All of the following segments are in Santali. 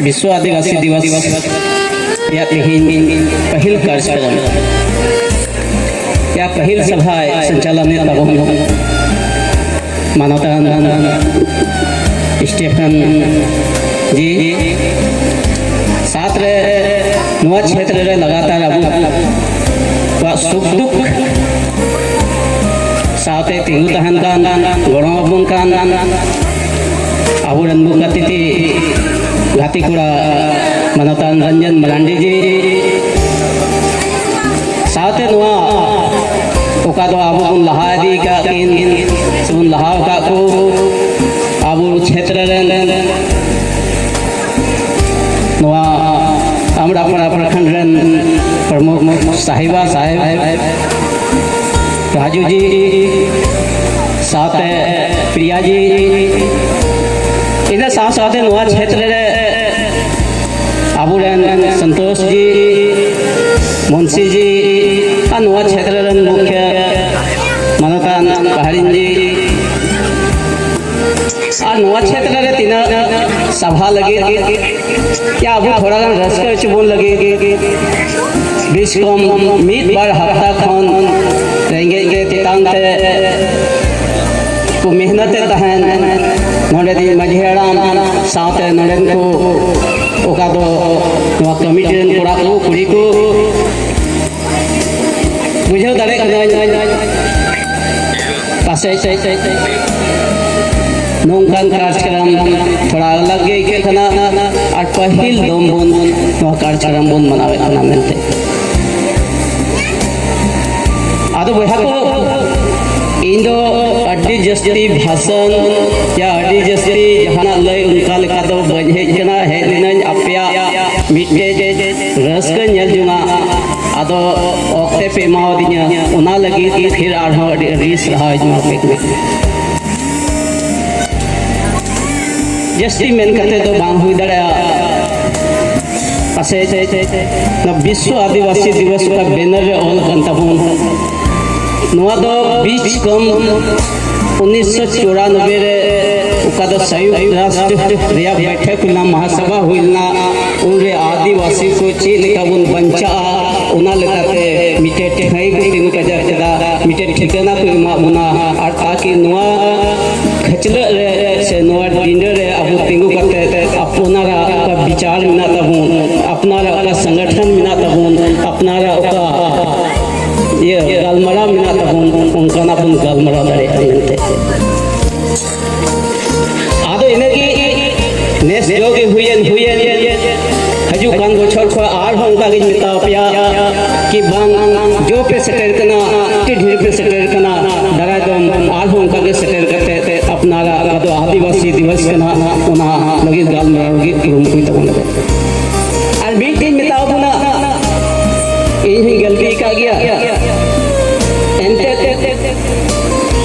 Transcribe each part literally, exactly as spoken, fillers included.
ᱵᱤᱥᱥᱚ ᱟᱹᱫᱤᱵᱟᱹᱥᱤ ᱫᱤᱵᱚᱥ ᱨᱮᱭᱟᱜ ᱛᱮᱦᱮᱧ ᱯᱟᱹᱦᱤᱞ ᱠᱟᱨᱡᱚᱠᱨᱚᱢ, ᱭᱟ ᱯᱟᱹᱦᱤᱞ ᱥᱚᱵᱷᱟᱭ ᱥᱚᱧᱪᱟᱞᱚᱱᱮᱫ ᱛᱟᱵᱚᱱ ᱢᱟᱱᱚᱛᱟᱱ ᱥᱴᱤᱯᱷᱮᱱ ᱡᱤ, ᱥᱟᱶᱛᱮ ᱱᱚᱣᱟ ᱪᱷᱮᱛᱨᱚ ᱨᱮ ᱞᱟᱜᱟᱛᱟᱨ ᱟᱵᱚ ᱠᱚᱣᱟᱜ ᱥᱩᱠ ᱫᱩᱠ ᱥᱟᱶᱛᱮ ᱛᱤᱸᱜᱩ ᱛᱟᱦᱮᱱ ᱠᱟᱱ, ᱜᱚᱲᱚ ᱟᱵᱚᱱ ᱠᱟᱱ ᱟᱵᱚᱨᱮᱱ ᱢᱩᱠᱷ ᱚᱛᱤᱛᱷᱤ ᱜᱟᱛᱮ ᱠᱚᱲᱟ ᱢᱟᱱᱚᱛᱟᱱ ᱨᱚᱧᱡᱚᱱ ᱢᱟᱨᱟᱱᱰᱤ ᱡᱤ, ᱥᱟᱶᱛᱮ ᱱᱚᱣᱟ ᱚᱠᱟ ᱫᱚ ᱟᱵᱚ ᱵᱚᱱ ᱞᱟᱦᱟ ᱤᱫᱤ ᱠᱟᱜ ᱠᱤᱱ ᱥᱮᱵᱚᱱ ᱞᱟᱦᱟ ᱟᱠᱟᱫ ᱠᱚ ᱟᱵᱚ ᱪᱷᱮᱛᱨᱚ ᱨᱮᱱ ᱱᱚᱣᱟ ᱟᱢᱲᱟᱯᱟᱲᱟ ᱯᱨᱚᱠᱷᱚᱸᱰ ᱨᱮᱱ ᱯᱨᱚᱢᱩᱠᱷ ᱥᱟᱦᱤᱵᱟ ᱥᱟᱦᱮᱵ ᱨᱟᱡᱩ ᱡᱤ, ᱥᱟᱶᱛᱮ ᱯᱨᱤᱭᱟ ᱡᱤ, ᱤᱱᱟᱹ ᱥᱟᱶ ᱥᱟᱶᱛᱮ ᱱᱚᱣᱟ ᱪᱷᱮᱛᱨᱚ ᱨᱮ ᱟᱵᱚᱨᱮᱱ ᱥᱚᱱᱛᱳᱥ ᱡᱤ, ᱢᱩᱱᱥᱤ ᱡᱤ, ᱟᱨ ᱱᱚᱣᱟ ᱪᱷᱮᱛᱨᱚ ᱨᱮᱱ ᱢᱩᱠᱷᱭᱟᱹ ᱢᱟᱱᱚᱛᱟᱱ ᱯᱟᱦᱟᱲᱤᱱ ᱡᱤ, ᱟᱨ ᱱᱚᱣᱟ ᱪᱷᱮᱛᱨᱚ ᱨᱮ ᱛᱤᱱᱟᱹᱜ ᱥᱟᱵᱷᱟ ᱞᱟᱹᱜᱤᱫ ᱭᱟ ᱟᱵᱚ ᱛᱷᱚᱲᱟ ᱜᱟᱱ ᱨᱟᱹᱥᱠᱟᱹ ᱦᱚᱪᱚ ᱵᱚᱱ ᱞᱟᱹᱜᱤᱫ ᱵᱤᱥ ᱠᱚᱢ ᱢᱤᱫ ᱵᱟᱨ ᱦᱟᱯᱛᱟ ᱠᱷᱚᱱ ᱨᱮᱸᱜᱮᱡ ᱜᱮ ᱛᱮᱛᱟᱝ ᱛᱮ ᱠᱚ ᱢᱮᱦᱱᱚᱛᱮᱫ ᱛᱟᱦᱮᱱ᱾ ᱱᱚᱰᱮ ᱫᱤᱧ ᱢᱟᱹᱡᱷᱤ ᱦᱟᱲᱟᱢ ᱥᱟᱶᱛᱮ ᱱᱚᱰᱮᱱ ᱠᱚ ᱚᱠᱟ ᱫᱚ ᱱᱚᱣᱟ ᱠᱚᱢᱤᱴᱤ ᱨᱮᱱ ᱠᱚᱲᱟ ᱠᱚ ᱠᱩᱲᱤ ᱠᱚ ᱵᱩᱡᱷᱟᱹᱣ ᱫᱟᱲᱮᱭᱟᱜ ᱠᱟᱹᱱᱟᱹᱧ ᱯᱟᱥᱮᱡ ᱱᱚᱝᱠᱟᱱ ᱠᱟᱨᱡᱚᱠᱨᱚᱢ ᱛᱷᱚᱲᱟ ᱟᱞᱟᱜᱽ ᱜᱮ ᱟᱹᱭᱠᱟᱹᱜ ᱠᱟᱱᱟ᱾ ᱟᱨ ᱯᱟᱹᱦᱤᱞ ᱫᱚᱢ ᱵᱚᱱ ᱱᱚᱣᱟ ᱠᱟᱨᱡᱚᱠᱨᱚᱢ ᱵᱚᱱ ᱢᱟᱱᱟᱣᱮᱫ ᱠᱟᱱᱟ ᱢᱮᱱᱛᱮ ᱟᱫᱚ ᱵᱚᱭᱦᱟ ᱠᱚ, ᱤᱧ ᱫᱚ ᱟᱹᱰᱤ ᱡᱟᱹᱥᱛᱤ ᱵᱷᱟᱥᱚᱱ ᱭᱟ ᱟᱹᱰᱤ ᱡᱟᱹᱥᱛᱤ ᱡᱟᱦᱟᱱᱟᱜ ᱞᱟᱹᱭ ᱚᱱᱠᱟ ᱞᱮᱠᱟ ᱫᱚ ᱵᱟᱹᱧ ᱦᱮᱡ ᱠᱟᱱᱟ᱾ ᱦᱮᱡ ᱞᱤᱱᱟᱹᱧ ᱟᱯᱮᱭᱟᱜ ᱢᱤᱫᱴᱮᱡ ᱨᱟᱹᱥᱠᱟᱹ ᱧᱮᱞ ᱡᱚᱝᱟ᱾ ᱟᱫᱚ ᱚᱠᱛᱮ ᱯᱮ ᱮᱢᱟᱣᱟᱫᱤᱧᱟ, ᱚᱱᱟ ᱞᱟᱹᱜᱤᱫ ᱯᱷᱤᱨ ᱟᱨᱦᱚᱸ ᱟᱹᱰᱤ ᱟᱹᱰᱤ ᱥᱟᱨᱦᱟᱣ ᱤᱧ ᱮᱢᱟ ᱯᱮ ᱠᱟᱱᱟ᱾ ᱡᱟᱹᱥᱛᱤ ᱢᱮᱱ ᱠᱟᱛᱮ ᱫᱚ ᱵᱟᱝ ᱦᱩᱭ ᱫᱟᱲᱮᱭᱟᱜᱼᱟ᱾ ᱯᱟᱥᱮᱡ ᱱᱚᱣᱟ ᱵᱤᱥᱥᱚ ᱟᱹᱫᱤᱵᱟᱹᱥᱤ ᱫᱤᱵᱚᱥ ᱚᱠᱟ ᱵᱮᱱᱟᱨ ᱨᱮ ᱚᱞ ᱟᱠᱟᱱ ᱛᱟᱵᱚᱱ, ᱱᱚᱣᱟ ᱫᱚ ᱵᱤᱪ ᱠᱚᱢ ᱩᱱᱤᱥᱥᱚ ᱪᱩᱨᱟᱱᱚᱵᱵᱳᱭ ᱨᱮ ᱚᱠᱟ ᱫᱚ ᱥᱚᱭᱩᱠᱛ ᱨᱟᱥᱴᱨ ᱨᱮᱭᱟᱜ ᱵᱟᱭᱴᱷᱚᱠ ᱦᱩᱭ ᱞᱮᱱᱟ, ᱢᱟᱦᱟᱥᱟᱵᱷᱟ ᱦᱩᱭ ᱞᱮᱱᱟ, ᱩᱱᱨᱮ ᱟᱹᱫᱤᱵᱟᱹᱥᱤ ᱠᱚ ᱪᱮᱫ ᱞᱮᱠᱟ ᱵᱚᱱ ᱵᱟᱧᱪᱟᱜᱼᱟ, ᱚᱱᱟ ᱞᱮᱠᱟᱛᱮ ᱢᱤᱫᱴᱮᱡ ᱴᱷᱟᱹᱭ ᱠᱚ ᱛᱤᱸᱜᱩ ᱠᱟᱡᱟᱠ ᱠᱮᱫᱟ, ᱢᱤᱫᱴᱮᱡ ᱴᱷᱤᱠᱟᱹᱱᱟ ᱠᱚ ᱮᱢᱟᱜ ᱵᱚᱱᱟ᱾ ᱟᱨ ᱛᱟᱠᱤ ᱱᱚᱣᱟ ᱠᱷᱟᱹᱪᱞᱟᱹᱜ ᱨᱮ ᱥᱮ ᱱᱚᱣᱟ ᱰᱤᱸᱰᱟᱹ ᱨᱮ ᱟᱵᱚ ᱛᱤᱸᱜᱩ ᱠᱟᱛᱮ ᱟᱯᱱᱟᱨᱟᱜ ᱚᱠᱟ ᱵᱤᱪᱟᱨ ᱢᱮᱱᱟᱜ ᱛᱟᱵᱚᱱ, ᱟᱯᱱᱟᱨᱟᱜ ᱚᱠᱟ ᱥᱚᱝᱜᱚᱴᱷᱚᱱ ᱢᱮᱱᱟᱜ ᱛᱟᱵᱚᱱ, ᱟᱯᱱᱟᱨᱟᱜ ᱚᱠᱟ ᱤᱭᱟᱹ ᱜᱟᱞᱢᱟᱨᱟᱣ ᱢᱮᱱᱟᱜ ᱛᱟᱵᱚᱱ, ᱚᱱᱠᱟᱱᱟᱜ ᱵᱚᱱ ᱜᱟᱞᱢᱟᱨᱟᱣ ᱫᱟᱲᱮᱭᱟᱜᱼᱟ ᱢᱮᱱᱛᱮ᱾ ᱟᱫᱚ ᱤᱱᱟᱹᱜᱮ ᱱᱮᱥ ᱡᱚᱜᱮ ᱦᱩᱭᱮᱱ ᱦᱩᱭᱮᱱ, ᱦᱤᱡᱩᱜ ᱠᱟᱱ ᱵᱚᱪᱷᱚᱨ ᱠᱷᱚᱱ ᱟᱨᱦᱚᱸ ᱚᱱᱠᱟ ᱜᱤᱧ ᱢᱮᱛᱟ ᱯᱮᱭᱟ ᱠᱤ ᱵᱟᱝ, ᱡᱚ ᱯᱮ ᱥᱮᱴᱮᱨ ᱠᱟᱱᱟ, ᱟᱹᱰᱤ ᱰᱷᱮᱨ ᱯᱮ ᱥᱮᱴᱮᱨ ᱠᱟᱱᱟ, ᱫᱟᱨᱟᱭ ᱫᱚᱢ ᱟᱨᱦᱚᱸ ᱚᱱᱠᱟ ᱜᱮ ᱥᱮᱴᱮᱨ ᱠᱟᱛᱮ ᱟᱯᱱᱟᱨᱟᱜ ᱚᱠᱟ ᱫᱚ ᱟᱹᱫᱤᱵᱟᱹᱥᱤ ᱫᱤᱵᱚᱥ ᱠᱟᱱᱟ, ᱚᱱᱟ ᱞᱟᱹᱜᱤᱫ ᱜᱟᱞᱢᱟᱨᱟᱣ ᱞᱟᱹᱜᱤᱫ ᱠᱩᱨᱩᱢᱩᱴᱩᱭ ᱛᱟᱵᱚᱱ ᱯᱮ᱾ ᱟᱨ ᱢᱤᱫᱴᱤᱡ ᱢᱮᱛᱟ ᱵᱚᱱᱟ, ᱤᱧ ᱦᱚᱸᱧ ᱜᱟᱹᱞᱛᱤ ᱟᱠᱟᱫ ᱜᱮᱭᱟ, ᱮᱱᱛᱮ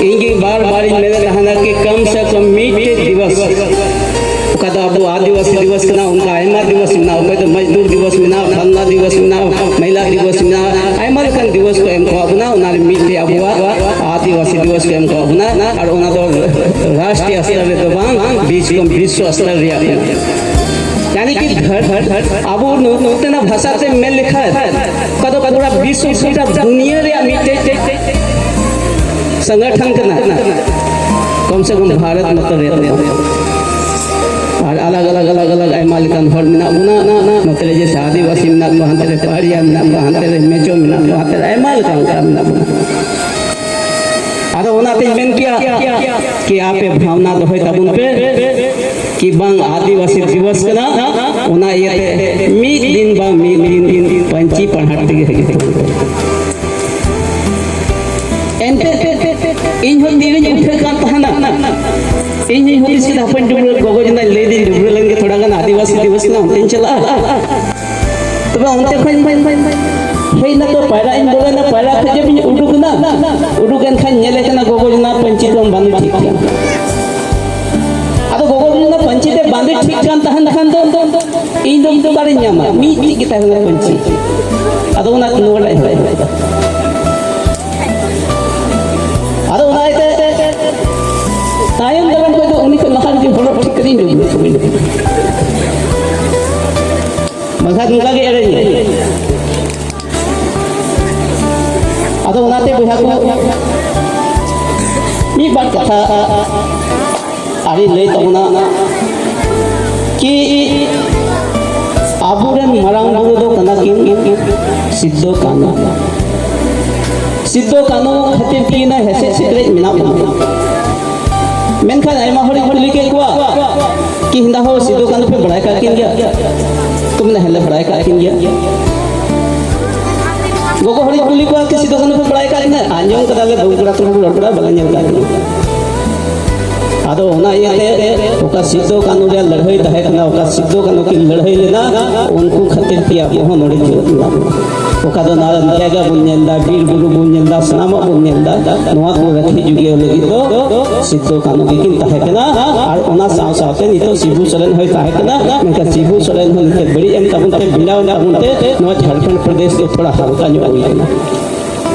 ᱤᱧ ᱜᱮ ᱵᱟᱨ ᱵᱟᱨᱤᱧ ᱢᱮᱱᱮᱫ ᱛᱟᱦᱮᱱᱟ ᱠᱤ ᱠᱚᱢ ᱥᱮ ᱠᱚᱢ ᱢᱤᱫᱴᱮᱡ ᱫᱤᱵᱚᱥ, ᱚᱠᱟ ᱫᱚ ᱟᱵᱚ ᱟᱹᱫᱤᱵᱟᱹᱥᱤ ᱫᱤᱵᱚᱥ ᱠᱟᱱᱟ, ᱚᱱᱠᱟ ᱟᱭᱢᱟ ᱫᱤᱵᱚᱥ ᱢᱮᱱᱟᱜᱼᱟ, ᱚᱠᱚᱭ ᱫᱚ ᱢᱚᱡᱫᱩᱨ ᱫᱤᱵᱚᱥ ᱢᱮᱱᱟᱜᱼᱟ, ᱯᱷᱟᱞᱱᱟ ᱫᱤᱵᱚᱥ ᱢᱮᱱᱟᱜᱼᱟ, ᱢᱚᱦᱤᱞᱟ ᱫᱤᱵᱚᱥ ᱢᱮᱱᱟᱜᱼᱟ, ᱟᱭᱢᱟ ᱞᱮᱠᱟᱱ ᱫᱤᱵᱚᱥ ᱠᱚ ᱮᱢ ᱠᱟᱣᱟᱫ ᱵᱚᱱᱟ᱾ ᱚᱱᱟ ᱨᱮ ᱢᱤᱫᱴᱮᱡ ᱟᱵᱚᱣᱟᱜ ᱟᱹᱫᱤᱵᱟᱹᱥᱤ ᱫᱤᱵᱚᱥ ᱠᱚ ᱮᱢ ᱠᱟᱣᱟᱫ ᱵᱚᱱᱟ, ᱟᱨ ᱚᱱᱟ ᱫᱚ ᱨᱟᱥᱴᱨᱤᱭᱚ ᱥᱛᱚᱨ ᱨᱮᱫᱚ ᱵᱟᱝ, ᱵᱤᱥ-, ᱵᱤᱥᱥᱚ ᱥᱛᱚᱨ ᱨᱮᱭᱟᱜ ᱠᱟᱱᱟ᱾ ᱭᱟᱱᱤ ᱠᱤ ᱫᱷᱟᱹᱨ-, ᱟᱵᱚ ᱱᱚ-, ᱱᱚᱛᱮᱱᱟᱜ ᱵᱷᱟᱥᱟ ᱛᱮ ᱢᱮᱱ ᱞᱮᱠᱷᱟᱱ ᱚᱠᱟ ᱫᱚ ᱯᱩᱨᱟ ᱵᱤᱥᱥᱚ, ᱯᱩᱨᱟ ᱫᱩᱱᱤᱭᱟᱹ ᱨᱮᱭᱟᱜ ᱢᱤᱫᱴᱮᱡ ᱥᱚᱝᱜᱚᱴᱷᱚᱱ ᱠᱟᱱᱟ, ᱠᱚᱢ ᱥᱮ ᱠᱚᱢ ᱵᱷᱟᱨᱚᱛ ᱢᱚᱛᱚ ᱨᱮᱭᱟᱜ ᱠᱟᱱᱟ᱾ ᱟᱨ ᱟᱞᱟᱜᱽ ᱟᱞᱟᱜᱽ ᱟᱞᱟᱜᱽ ᱟᱞᱟᱜᱽ ᱟᱭᱢᱟ ᱞᱮᱠᱟᱱ ᱦᱚᱲ ᱢᱮᱱᱟᱜ ᱵᱚᱱᱟ᱾ ᱱᱚᱛᱮ ᱨᱮ ᱡᱮᱭᱥᱮ ᱟᱹᱫᱤᱵᱟᱹᱥᱤ ᱢᱮᱱᱟᱜ ᱠᱚᱣᱟ, ᱦᱟᱱᱛᱮ ᱨᱮ ᱯᱟᱦᱟᱲᱤᱭᱟ ᱢᱮᱱᱟᱜ ᱠᱚᱣᱟ, ᱦᱟᱱᱛᱮ ᱨᱮ ᱢᱮᱪᱚ ᱢᱮᱱᱟᱜ ᱠᱚᱣᱟ, ᱦᱟᱱᱛᱮ ᱨᱮ ᱟᱭᱢᱟ ᱞᱮᱠᱟᱱ ᱚᱱᱠᱟ ᱢᱮᱱᱟᱜ ᱵᱚᱱᱟ᱾ ᱟᱫᱚ ᱚᱱᱟᱛᱤᱧ ᱢᱮᱱ ᱠᱮᱭᱟ ᱠᱤ ᱟᱯᱮ ᱵᱷᱟᱵᱽᱱᱟ ᱫᱚᱦᱚᱭ ᱛᱟᱵᱚᱱ ᱯᱮ ᱠᱤ ᱵᱟᱝ ᱟᱹᱫᱤᱵᱟᱹᱥᱤ ᱫᱤᱵᱚᱥ ᱠᱟᱱᱟ, ᱚᱱᱟ ᱤᱭᱟᱹᱛᱮ ᱢᱤᱫ ᱫᱤᱱ ᱵᱟᱝ ᱢᱤᱫ ᱫᱤᱱ ᱯᱟᱹᱧᱪᱤ ᱯᱟᱲᱦᱟᱴ ᱛᱮᱜᱮ ᱦᱤᱡᱩᱜ ᱛᱟᱵᱚᱱ ᱯᱮ᱾ ᱮᱱᱛᱮ ᱤᱧ ᱦᱚᱸ ᱛᱤᱨᱮᱧ ᱩᱴᱷᱟᱹᱜ ᱠᱟᱱ ᱛᱟᱦᱮᱱᱟ, ᱤᱧ ᱦᱚᱸᱧ ᱦᱩᱫᱤᱥ ᱠᱮᱫᱟ, ᱦᱟᱯᱮᱧ ᱰᱩᱵᱽᱨᱟᱹ, ᱜᱚᱜᱚ ᱡᱚᱱᱟᱧ ᱞᱟᱹᱭ ᱫᱟᱹᱧ, ᱰᱩᱵᱽᱨᱟᱹ ᱞᱮᱱ ᱜᱮ ᱛᱷᱚᱲᱟ ᱜᱟᱱ, ᱟᱹᱫᱤᱵᱟᱹᱥᱤ ᱫᱤᱵᱚᱥ ᱠᱟᱱᱟ, ᱚᱱᱛᱮᱧ ᱪᱟᱞᱟᱜᱼᱟ᱾ ᱛᱚᱵᱮ ᱚᱱᱛᱮ ᱠᱷᱚᱱ ᱦᱮᱡ ᱱᱟ ᱛᱚ, ᱯᱟᱭᱨᱟᱜ ᱤᱧ ᱵᱚᱞᱚᱭᱮᱱᱟ, ᱯᱟᱭᱨᱟᱜ ᱠᱷᱚᱱ ᱡᱮ ᱤᱧ ᱩᱰᱩᱠ ᱮᱱᱟ, ᱩᱰᱩᱠ ᱮᱱ ᱠᱷᱟᱱ ᱧᱮᱞᱮ ᱠᱟᱱᱟ ᱜᱚᱜᱚ ᱡᱚᱱᱟ ᱯᱟᱹᱧᱪᱤ ᱛᱟᱢ ᱵᱟᱸᱫᱮ ᱴᱷᱤᱠ ᱠᱟᱱᱟ᱾ ᱟᱫᱚ ᱜᱚᱜᱚ ᱡᱚᱱᱟ ᱯᱟᱹᱧᱪᱤ ᱛᱮ ᱵᱟᱸᱫᱮ ᱴᱷᱤᱠ ᱠᱟᱱ ᱛᱟᱦᱮᱱ ᱠᱷᱟᱱ ᱫᱚ ᱤᱧ ᱫᱚ ᱚᱠᱟᱨᱤᱧ ᱧᱟᱢᱟ? ᱢᱤᱫᱴᱤᱡ ᱜᱮ ᱛᱟᱦᱮᱸ ᱠᱟᱱᱟ ᱯᱟᱹᱧᱪᱤ᱾ ᱟᱫᱚ ᱚᱱᱟ ᱱᱚᱣᱟᱴᱟᱜ ᱤᱧ ᱦᱚᱨᱚᱜ ᱠᱮᱫᱟ᱾ ᱟᱫᱚ ᱚᱱᱟ ᱤᱭᱟᱹᱛᱮ ᱛᱟᱭᱚᱢ ᱫᱟᱨᱟᱢ ᱠᱷᱚᱱ ᱫᱚ ᱩᱱᱤ ᱠᱷᱚᱱ ᱵᱟᱝᱠᱷᱟᱱ ᱱᱚᱝᱠᱟ ᱜᱮ ᱮᱲᱮᱧ᱾ ᱟᱫᱚ ᱚᱱᱟᱛᱮ ᱵᱚᱭᱦᱟ ᱠᱚ, ᱢᱤᱫ ᱵᱟᱨ ᱠᱟᱛᱷᱟ ᱟᱹᱨᱤ ᱞᱟᱹᱭ ᱛᱟᱵᱚᱱᱟ ᱠᱤ ᱟᱵᱚᱨᱮᱱ ᱢᱟᱨᱟᱝ ᱵᱩᱨᱩ ᱫᱚ ᱠᱟᱱᱟ ᱠᱤᱱ ᱥᱤᱫᱷᱩ ᱠᱟᱹᱱᱦᱩ᱾ ᱥᱤᱫᱷᱩ ᱠᱟᱹᱱᱦᱩ ᱠᱷᱟᱹᱛᱤᱨ ᱛᱮᱜᱮ ᱱᱚᱣᱟ ᱦᱮᱥᱮᱡ ᱥᱮᱠᱨᱮᱡ ᱢᱮᱱᱟᱜ ᱵᱚᱱᱟ᱾ ᱢᱮᱱᱠᱷᱟᱱ ᱟᱭᱢᱟ ᱦᱚᱲᱤᱧ ᱠᱩᱞᱤ ᱠᱮᱫ ᱠᱚᱣᱟ ᱠᱤ ᱦᱮᱸᱫᱟ ᱦᱚ ᱥᱤᱫᱷᱩ ᱠᱟᱹᱱᱦᱩ ᱯᱮ ᱵᱟᱲᱟᱭ ᱠᱟᱜ ᱠᱤᱱ ᱜᱮᱭᱟ? ᱠᱚ ᱢᱮᱱᱟ, ᱦᱮᱸ ᱞᱮ ᱵᱟᱲᱟᱭ ᱠᱟᱜ ᱠᱤᱱ ᱜᱮᱭᱟ᱾ ᱜᱚᱜᱚ ᱦᱚᱲᱤᱧ ᱠᱩᱞᱤ ᱠᱚᱣᱟ ᱠᱤ ᱥᱤᱫᱷᱩ ᱠᱟᱹᱱᱦᱩ ᱯᱮ ᱵᱟᱲᱟᱭ ᱠᱟᱜ ᱠᱤᱱᱟ? ᱟᱸᱡᱚᱢ ᱠᱟᱫᱟᱞᱮ ᱵᱟᱹᱦᱩ ᱠᱚᱲᱟ ᱛᱩᱞᱩᱡ ᱨᱚᱲ ᱠᱚᱲᱟ, ᱵᱟᱞᱮ ᱧᱮᱞ ᱠᱟᱜ ᱠᱤᱱᱟ᱾ ᱟᱫᱚ ᱚᱱᱟ ᱤᱭᱟᱹᱛᱮ ᱚᱠᱟ ᱥᱤᱫᱷᱩ ᱠᱟᱹᱱᱦᱩ ᱨᱮᱭᱟᱜ ᱞᱟᱹᱲᱦᱟᱹᱭ ᱛᱟᱦᱮᱸ ᱠᱟᱱᱟ, ᱚᱠᱟ ᱥᱤᱫᱷᱩ ᱠᱟᱹᱱᱦᱩ ᱠᱤᱱ ᱞᱟᱹᱲᱦᱟᱹᱭ ᱞᱮᱱᱟ, ᱩᱱᱠᱩ ᱠᱷᱟᱹᱛᱤᱨ ᱛᱮ ᱟᱵᱚ ᱦᱚᱸ ᱱᱚᱰᱮ ᱡᱤᱣᱮᱫ ᱢᱮᱱᱟᱜ ᱵᱚᱱᱟ᱾ ᱚᱠᱟ ᱫᱚ ᱱᱟᱣᱟ ᱡᱟᱭᱜᱟ ᱵᱚᱱ ᱧᱮᱞ ᱮᱫᱟ, ᱵᱤᱨ ᱵᱩᱨᱩ ᱵᱚᱱ ᱧᱮᱞ ᱮᱫᱟ, ᱥᱟᱱᱟᱢᱟᱜ ᱵᱚᱱ ᱧᱮᱞ ᱮᱫᱟ, ᱱᱚᱣᱟ ᱠᱚ ᱨᱟᱹᱠᱷᱤ ᱡᱩᱜᱤᱭᱟᱹᱣ ᱞᱟᱹᱜᱤᱫ ᱫᱚ ᱥᱤᱫᱷᱩ ᱠᱟᱹᱱᱦᱩ ᱜᱮᱠᱤᱱ ᱛᱟᱦᱮᱸ ᱠᱟᱱᱟ᱾ ᱟᱨ ᱚᱱᱟ ᱥᱟᱶ ᱥᱟᱶᱛᱮ ᱱᱤᱛᱚᱜ ᱥᱤᱵᱩ ᱥᱚᱨᱮᱱ ᱦᱚᱸᱭ ᱛᱟᱦᱮᱸ ᱠᱟᱱᱟ, ᱢᱮᱱᱠᱷᱟᱱ ᱥᱤᱵᱩ ᱥᱚᱨᱮᱱ ᱦᱚᱸ ᱱᱤᱛᱚᱜ ᱵᱟᱹᱲᱤᱡ ᱮᱱ ᱛᱟᱵᱚᱱ ᱛᱮ, ᱵᱮᱱᱟᱣ ᱮᱱ ᱛᱟᱵᱚᱱ ᱛᱮ ᱱᱚᱣᱟ ᱡᱷᱟᱲᱠᱷᱚᱸᱰ ᱯᱨᱚᱫᱮᱥ ᱫᱚ ᱛᱷᱚᱲᱟ ᱦᱟᱞᱠᱟ ᱧᱚᱜ ᱦᱩᱭ ᱠᱟᱱᱟ᱾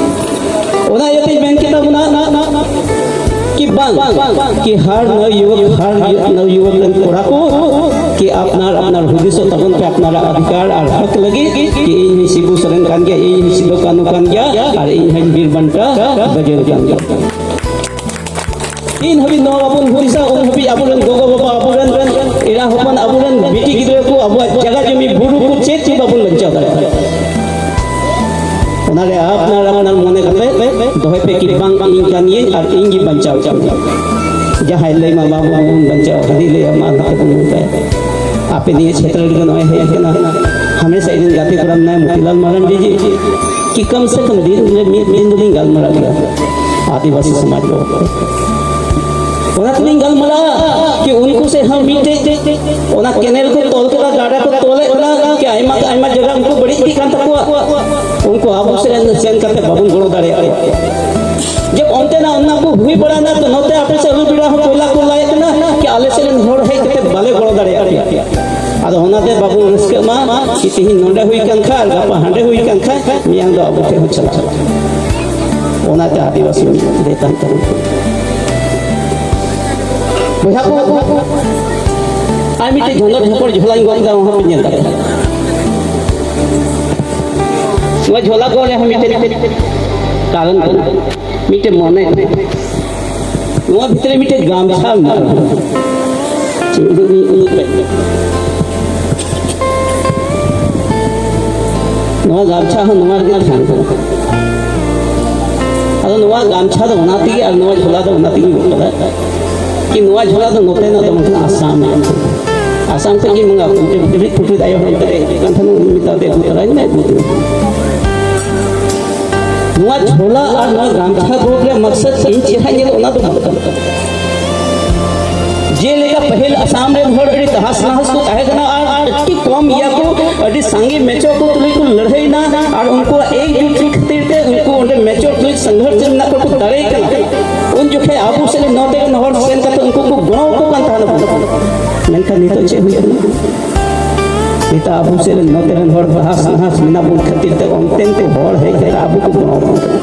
ᱚᱱᱟ ᱤᱭᱟᱹᱛᱮᱧ ᱢᱮᱱ ᱠᱮᱫᱟ ᱵᱚᱱᱟ ᱠᱤ ᱵᱟᱝ, ᱠᱤ ᱦᱟᱨ ᱱᱚᱣ ᱭᱩᱣᱚᱠ, ᱦᱟᱨ ᱱᱚᱣ ᱭᱩᱣᱚᱠ ᱨᱮᱱ ᱠᱚᱲᱟ ᱠᱚ, ᱠᱤ ᱟᱯᱱᱟᱨ ᱟᱯᱱᱟᱨ ᱦᱩᱫᱤᱥᱚᱜ ᱛᱟᱵᱚᱱ ᱯᱮ ᱟᱯᱱᱟᱨᱟᱜ ᱚᱫᱷᱤᱠᱟᱨ ᱟᱨ ᱦᱚᱠ ᱞᱟᱹᱜᱤᱫ, ᱠᱤ ᱤᱧ ᱦᱚᱸᱧ ᱥᱤᱵᱩ ᱥᱚᱨᱮᱱ ᱠᱟᱱ ᱜᱮᱭᱟ, ᱤᱧ ᱦᱚᱸᱧ ᱥᱤᱫᱩ ᱠᱟᱹᱱᱦᱩ ᱠᱟᱱ ᱜᱮᱭᱟ, ᱟᱨ ᱤᱧ ᱦᱚᱸᱧ ᱵᱤᱨ ᱵᱟᱱᱴᱟ ᱵᱟᱹᱡᱟᱹᱞ ᱠᱟᱱ ᱜᱮᱭᱟ᱾ ᱛᱤᱱ ᱦᱟᱹᱵᱤᱡ ᱱᱚᱣᱟ ᱵᱟᱵᱚᱱ ᱦᱩᱫᱤᱥᱟ, ᱩᱱ ᱦᱟᱹᱵᱤᱡ ᱟᱵᱚᱨᱮᱱ ᱜᱚᱜᱚ ᱵᱟᱵᱟ, ᱟᱵᱚᱨᱮᱱ ᱮᱨᱟ ᱦᱚᱯᱚᱱ, ᱟᱵᱚᱨᱮᱱ ᱵᱤᱴᱤ ᱜᱤᱫᱽᱨᱟᱹ ᱠᱚ ᱟᱵᱚᱣᱟᱜ ᱡᱟᱭᱜᱟ ᱡᱚᱢᱤ ᱵᱩᱨᱩ ᱠᱚ ᱪᱮᱫ ᱪᱮᱫ ᱵᱟᱵᱚᱱ ᱵᱟᱧᱪᱟᱣ ᱫᱟᱲᱮᱭᱟᱜᱼᱟ᱾ ᱚᱱᱟᱨᱮ ᱟᱯᱱᱟᱨ ᱟᱯᱱᱟᱨ ᱢᱚᱱᱮ ᱠᱟᱛᱮ ᱫᱚᱦᱚᱭ ᱯᱮ ᱠᱤ ᱵᱟᱝ, ᱤᱧ ᱠᱟᱱ ᱜᱤᱭᱟᱹᱧ ᱟᱨ ᱤᱧ ᱜᱮ ᱵᱟᱧᱪᱟᱣ ᱦᱚᱪᱚ ᱢᱮᱭᱟ᱾ ᱡᱟᱦᱟᱸᱭ ᱞᱟᱹᱭ ᱢᱟ ᱵᱟᱵᱚ ᱵᱚᱱ ᱵᱟᱧᱪᱟᱣ, ᱦᱟᱹᱱᱤ ᱞᱟᱹᱭᱟ ᱢᱟ ᱱᱚᱛᱮ ᱵᱚᱱ ᱱᱚᱝᱠᱟᱭᱟ᱾ ᱟᱯᱮ ᱱᱤᱭᱟᱹ ᱪᱷᱮᱛᱨᱚ ᱨᱮᱜᱮ ᱱᱚᱜᱼᱚᱭ ᱦᱮᱡ ᱟᱠᱟᱱᱟ, ᱦᱟᱢᱮᱥᱟ ᱤᱧ ᱨᱮᱱ ᱜᱟᱛᱮ ᱠᱚᱲᱟ ᱢᱮᱱᱟᱭᱟ ᱢᱚᱛᱤᱞᱟᱞ ᱢᱟᱨᱟᱱᱰᱤ ᱡᱤ, ᱠᱤ ᱠᱚᱢ ᱥᱮ ᱠᱚᱢ ᱫᱤᱱ ᱨᱮ ᱢᱤᱫ ᱫᱤᱱ ᱫᱚᱞᱤᱧ ᱜᱟᱞᱢᱟᱨᱟᱣ ᱜᱮᱭᱟ ᱟᱹᱫᱤᱵᱟᱹᱥᱤ ᱥᱚᱢᱟᱡᱽ ᱵᱟᱵᱚᱫ ᱛᱮ᱾ ᱚᱱᱟ ᱛᱮᱞᱤᱧ ᱜᱟᱞᱢᱟᱨᱟᱣᱟ ᱠᱤ ᱩᱱᱠᱩ ᱥᱮᱫ ᱦᱚᱸ ᱢᱤᱫᱴᱮᱡ ᱚᱱᱟ ᱠᱮᱱᱮᱞ ᱠᱚ ᱛᱚᱞ ᱠᱮᱫᱟ, ᱜᱟᱰᱟ ᱠᱚ ᱛᱚᱞᱮᱫ ᱠᱟᱱᱟ, ᱠᱤ ᱟᱭᱢᱟ ᱟᱭᱢᱟ ᱡᱟᱭᱜᱟ ᱩᱱᱠᱩ ᱵᱟᱹᱲᱤᱡ ᱤᱫᱤᱜ ᱠᱟᱱ ᱛᱟᱠᱚᱣᱟ᱾ ᱩᱱᱠᱩ ᱟᱵᱚ ᱥᱮᱫ ᱥᱮᱱ ᱠᱟᱛᱮ ᱵᱟᱵᱚᱱ ᱜᱚᱲᱚ ᱫᱟᱲᱮᱭᱟᱜ ᱠᱚᱣᱟ᱾ ᱡᱮ ᱚᱱᱛᱮᱱᱟᱜ ᱚᱱᱟ ᱠᱚ ᱦᱩᱭ ᱵᱟᱲᱟᱭᱱᱟ, ᱛᱚ ᱱᱚᱛᱮ ᱟᱯᱮ ᱥᱮᱫ ᱟᱹᱞᱩ ᱵᱮᱲᱟ ᱦᱚᱸ ᱠᱚᱭᱞᱟ ᱠᱚ ᱞᱟᱭᱮᱫ ᱠᱟᱱᱟ, ᱠᱤ ᱟᱞᱮ ᱥᱮᱫ ᱨᱮᱱ ᱦᱚᱲ ᱦᱮᱡ ᱠᱟᱛᱮ ᱵᱟᱞᱮ ᱜᱚᱲᱚ ᱫᱟᱲᱮᱭᱟᱜ ᱯᱮᱭᱟ᱾ ᱟᱫᱚ ᱚᱱᱟᱛᱮ ᱵᱟᱵᱚᱱ ᱨᱟᱹᱥᱠᱟᱹᱜ ᱢᱟ, ᱠᱤ ᱛᱤᱦᱤᱧ ᱱᱚᱰᱮ ᱦᱩᱭ ᱠᱟᱱ ᱠᱷᱟᱱ, ᱜᱟᱯᱟ ᱦᱟᱸᱰᱮ ᱦᱩᱭ ᱠᱟᱱ ᱠᱷᱟᱱ, ᱢᱮᱭᱟᱝ ᱫᱚ ᱟᱵᱚ ᱴᱷᱮᱱ ᱦᱚᱸ ᱪᱟᱞᱟᱜᱼᱟ᱾ ᱚᱱᱟᱛᱮ ᱟᱹᱫᱤᱵᱟᱹᱥᱤ ᱞᱟᱹᱭ ᱛᱟᱦᱮᱸ ᱠᱟᱱᱟ᱾ ᱵᱚᱭᱦᱟ ᱠᱚ, ᱟᱨ ᱢᱤᱫᱴᱮᱡ ᱡᱷᱚᱸᱫᱚᱨ ᱡᱷᱚᱯᱚᱲ ᱡᱷᱚᱞᱟᱧ ᱜᱚᱜ ᱠᱮᱫᱟ, ᱚᱱᱟ ᱦᱚᱸᱯᱮ ᱧᱮᱞ ᱫᱟᱲᱮᱭᱟᱜᱼᱟ᱾ ᱱᱚᱣᱟ ᱡᱷᱚᱞᱟ ᱜᱚᱜ ᱨᱮᱦᱚᱸ ᱢᱤᱫᱴᱮᱡ ᱠᱟᱨᱚᱱ ᱠᱟᱱᱟ, ᱢᱤᱫᱴᱮᱡ ᱢᱚᱱᱮ ᱠᱟᱱᱟ᱾ ᱱᱚᱣᱟ ᱵᱷᱤᱛᱨᱤ ᱨᱮ ᱢᱤᱫᱴᱮᱡ ᱜᱟᱢᱪᱷᱟ ᱢᱮᱱᱟᱜᱼᱟ᱾ ᱪᱮᱫ ᱩᱫᱩᱜ ᱤᱧ ᱩᱫᱩᱜ ᱯᱮ᱾ ᱱᱚᱣᱟ ᱜᱟᱢᱪᱷᱟ ᱦᱚᱸ ᱱᱚᱣᱟ ᱨᱮᱜᱮ ᱛᱟᱦᱮᱱ ᱠᱟᱱᱟ᱾ ᱟᱫᱚ ᱱᱚᱣᱟ ᱜᱟᱢᱪᱷᱟ ᱫᱚ ᱚᱱᱟ ᱛᱮᱜᱮ ᱟᱨ ᱱᱚᱣᱟ ᱡᱷᱚᱞᱟ ᱫᱚ ᱚᱱᱟ ᱛᱮᱜᱮ ᱜᱚᱜ ᱠᱟᱫᱟ᱾ ᱠᱤ ᱱᱚᱣᱟ ᱡᱷᱚᱞᱟ ᱫᱚ ᱱᱚᱛᱮᱱᱟᱜ ᱫᱚ ᱵᱟᱝ ᱠᱟᱱᱟ, ᱟᱥᱟᱢ ᱨᱮᱭᱟᱜ ᱠᱟᱱᱟ᱾ ᱟᱥᱟᱢ ᱠᱷᱚᱱ ᱜᱮ ᱢᱟᱸᱜᱟ ᱯᱩᱴᱤ ᱯᱩᱴᱤ ᱟᱭᱳ ᱦᱚᱲ ᱛᱮ ᱠᱟᱱ ᱛᱟᱦᱮᱱᱟ, ᱩᱱᱤ ᱢᱮᱛᱟ ᱫᱮ ᱟᱹᱜᱩ ᱛᱚᱨᱟᱭ ᱢᱮ, ᱟᱹᱜᱩ ᱛᱚᱨᱟᱭ ᱢᱮ᱾ ᱱᱚᱣᱟ ᱡᱷᱚᱞᱟ ᱟᱨ ᱱᱚᱣᱟ ᱜᱟᱢᱪᱷᱟ ᱜᱚᱜ ᱨᱮᱭᱟᱜ ᱢᱟᱠᱥᱟᱫ ᱤᱧ ᱪᱮᱦᱨᱟ ᱧᱮᱞ ᱚᱱᱟ ᱫᱚ ᱵᱟᱝ ᱠᱟᱱᱟ᱾ ᱡᱮᱞᱮᱠᱟ ᱯᱟᱹᱦᱤᱞ ᱟᱥᱟᱢ ᱨᱮᱱ ᱦᱚᱲ ᱟᱹᱰᱤ ᱛᱟᱦᱟᱥ ᱱᱟᱦᱟᱥ ᱠᱚ ᱛᱟᱦᱮᱸ ᱠᱟᱱᱟ ᱟᱨ ᱟᱹᱰᱤ ᱠᱚᱢ ᱜᱮᱭᱟ ᱠᱚ, ᱟᱹᱰᱤ ᱥᱟᱸᱜᱮ ᱢᱮᱪᱚ ᱠᱚ ᱛᱩᱞᱩᱡ ᱠᱚ ᱞᱟᱹᱲᱦᱟᱹᱭᱱᱟ ᱟᱨ ᱩᱱᱠᱩᱣᱟᱜ ᱮᱠᱡᱩᱴ ᱠᱷᱟᱹᱛᱤᱨ ᱛᱮ ᱩᱱᱠᱩ ᱚᱸᱰᱮ ᱢᱮᱪᱚ ᱛᱩᱞᱩᱡ ᱥᱚᱝᱜᱷᱚᱨᱥ ᱨᱮ ᱢᱮᱱᱟᱜ ᱠᱚ, ᱠᱚ ᱫᱟᱲᱮ ᱠᱟᱱᱟ᱾ ᱩᱱ ᱡᱚᱠᱷᱮᱡ ᱟᱵᱚ ᱥᱮᱫ ᱨᱮ ᱱᱚᱛᱮ ᱨᱮᱱ ᱦᱚᱲ ᱥᱮᱱ ᱠᱟᱛᱮ ᱩᱱᱠᱩ ᱠᱚ ᱜᱚᱲᱚ ᱟᱠᱚ ᱠᱟᱱ ᱛᱟᱦᱮᱱᱟ᱾ ᱢᱮᱱᱠᱷᱟᱱ ᱱᱤᱛᱚᱜ ᱪᱮᱫ ᱦᱩᱭᱩᱜ ᱠᱟᱱᱟ? ᱱᱤᱛᱚᱜ ᱟᱵᱚ ᱥᱮᱫ ᱨᱮᱱ ᱱᱚᱛᱮ ᱨᱮᱱ ᱦᱚᱲ ᱛᱟᱦᱟᱥ ᱱᱟᱦᱟᱥ ᱢᱮᱱᱟᱜ ᱵᱚᱱ ᱠᱷᱟᱹᱛᱤᱨ ᱛᱮ ᱚᱱᱛᱮᱱ ᱠᱚ ᱦᱚᱲ ᱦᱮᱡ ᱠᱟᱛᱮ ᱟᱵᱚ ᱠᱚ ᱜᱚᱲᱚ ᱟᱵᱚᱱ ᱠᱟᱱᱟ᱾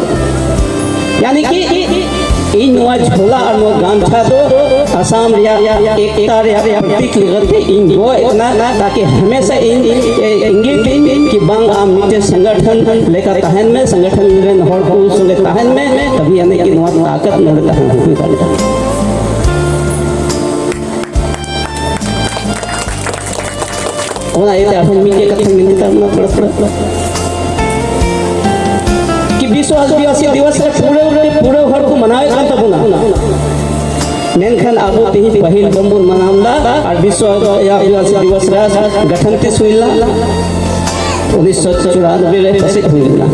ᱭᱟᱱᱤ ᱠᱤ ᱤᱧ ᱱᱚᱣᱟ ᱡᱷᱚᱞᱟ ᱟᱨ ᱱᱚᱣᱟ ᱜᱟᱢᱪᱷᱟ ᱫᱚ ᱟᱥᱟᱢ ᱨᱮᱭᱟᱜ ᱮᱠᱛᱟ ᱨᱮᱭᱟᱜ ᱯᱨᱚᱛᱤᱠ ᱞᱮᱠᱟᱛᱮ ᱤᱧ ᱜᱚᱜ ᱮᱫ ᱠᱟᱱᱟ, ᱛᱟᱠᱤ ᱦᱟᱢᱮᱥᱟ ᱤᱧ ᱤᱝᱜᱤᱛ ᱤᱧ ᱠᱤ ᱵᱟᱝ ᱟᱢ ᱢᱤᱫᱴᱮᱱ ᱥᱚᱝᱜᱚᱴᱷᱚᱱ ᱞᱮᱠᱟ ᱛᱟᱦᱮᱱ ᱢᱮ, ᱥᱚᱝᱜᱚᱴᱷᱚᱱ ᱨᱮᱱ ᱦᱚᱲ ᱠᱚ ᱥᱚᱸᱜᱮ ᱛᱟᱦᱮᱱ ᱢᱮ, ᱛᱚᱵᱮ ᱟᱹᱱᱤᱡ ᱜᱮ ᱱᱚᱣᱟ ᱛᱟᱠᱚᱛ ᱱᱚᱰᱮ ᱛᱟᱦᱮᱱ ᱦᱩᱭ ᱫᱟᱲᱮᱭᱟᱜᱼᱟ᱾ ᱚᱱᱟ ᱤᱭᱟᱹᱛᱮ ᱟᱨᱦᱚᱸ ᱢᱤᱫᱴᱮᱡ ᱠᱟᱛᱷᱟᱧ ᱢᱮᱱ ᱠᱮᱫᱟ, ᱚᱱᱟ ᱯᱚᱨᱮ ᱯᱚᱨᱮ ᱠᱤ ᱵᱤᱥᱣ ᱟᱹᱫᱤᱵᱟᱹᱥᱤ ᱫᱤᱵᱚᱥ ᱨᱮ ᱯᱩᱨᱟᱹ, ᱯᱩᱨᱟᱹ ᱦᱚᱲ ᱠᱚ ᱢᱟᱱᱟᱣᱮᱫ ᱠᱟᱱ ᱛᱟᱵᱚᱱᱟ, ᱢᱮᱱᱠᱷᱟᱱ ᱟᱵᱚ ᱛᱮᱦᱮᱧ ᱯᱟᱹᱦᱤᱞ ᱫᱚᱢ ᱵᱚᱱ ᱢᱟᱱᱟᱣ ᱮᱫᱟ᱾ ᱟᱨ ᱵᱤᱥᱣ ᱟᱹᱫᱤᱵᱟᱹᱥᱤ ᱫᱤᱵᱚᱥ ᱨᱮ ᱜᱚᱴᱷᱚᱱ ᱛᱤᱥ ᱦᱩᱭ ᱞᱮᱱᱟ? ᱩᱱᱤᱥᱥᱚ ᱪᱩᱨᱟᱱᱚᱵᱵᱳᱭ ᱨᱮ ᱯᱟᱥᱮᱡ ᱦᱩᱭ ᱞᱮᱱᱟ᱾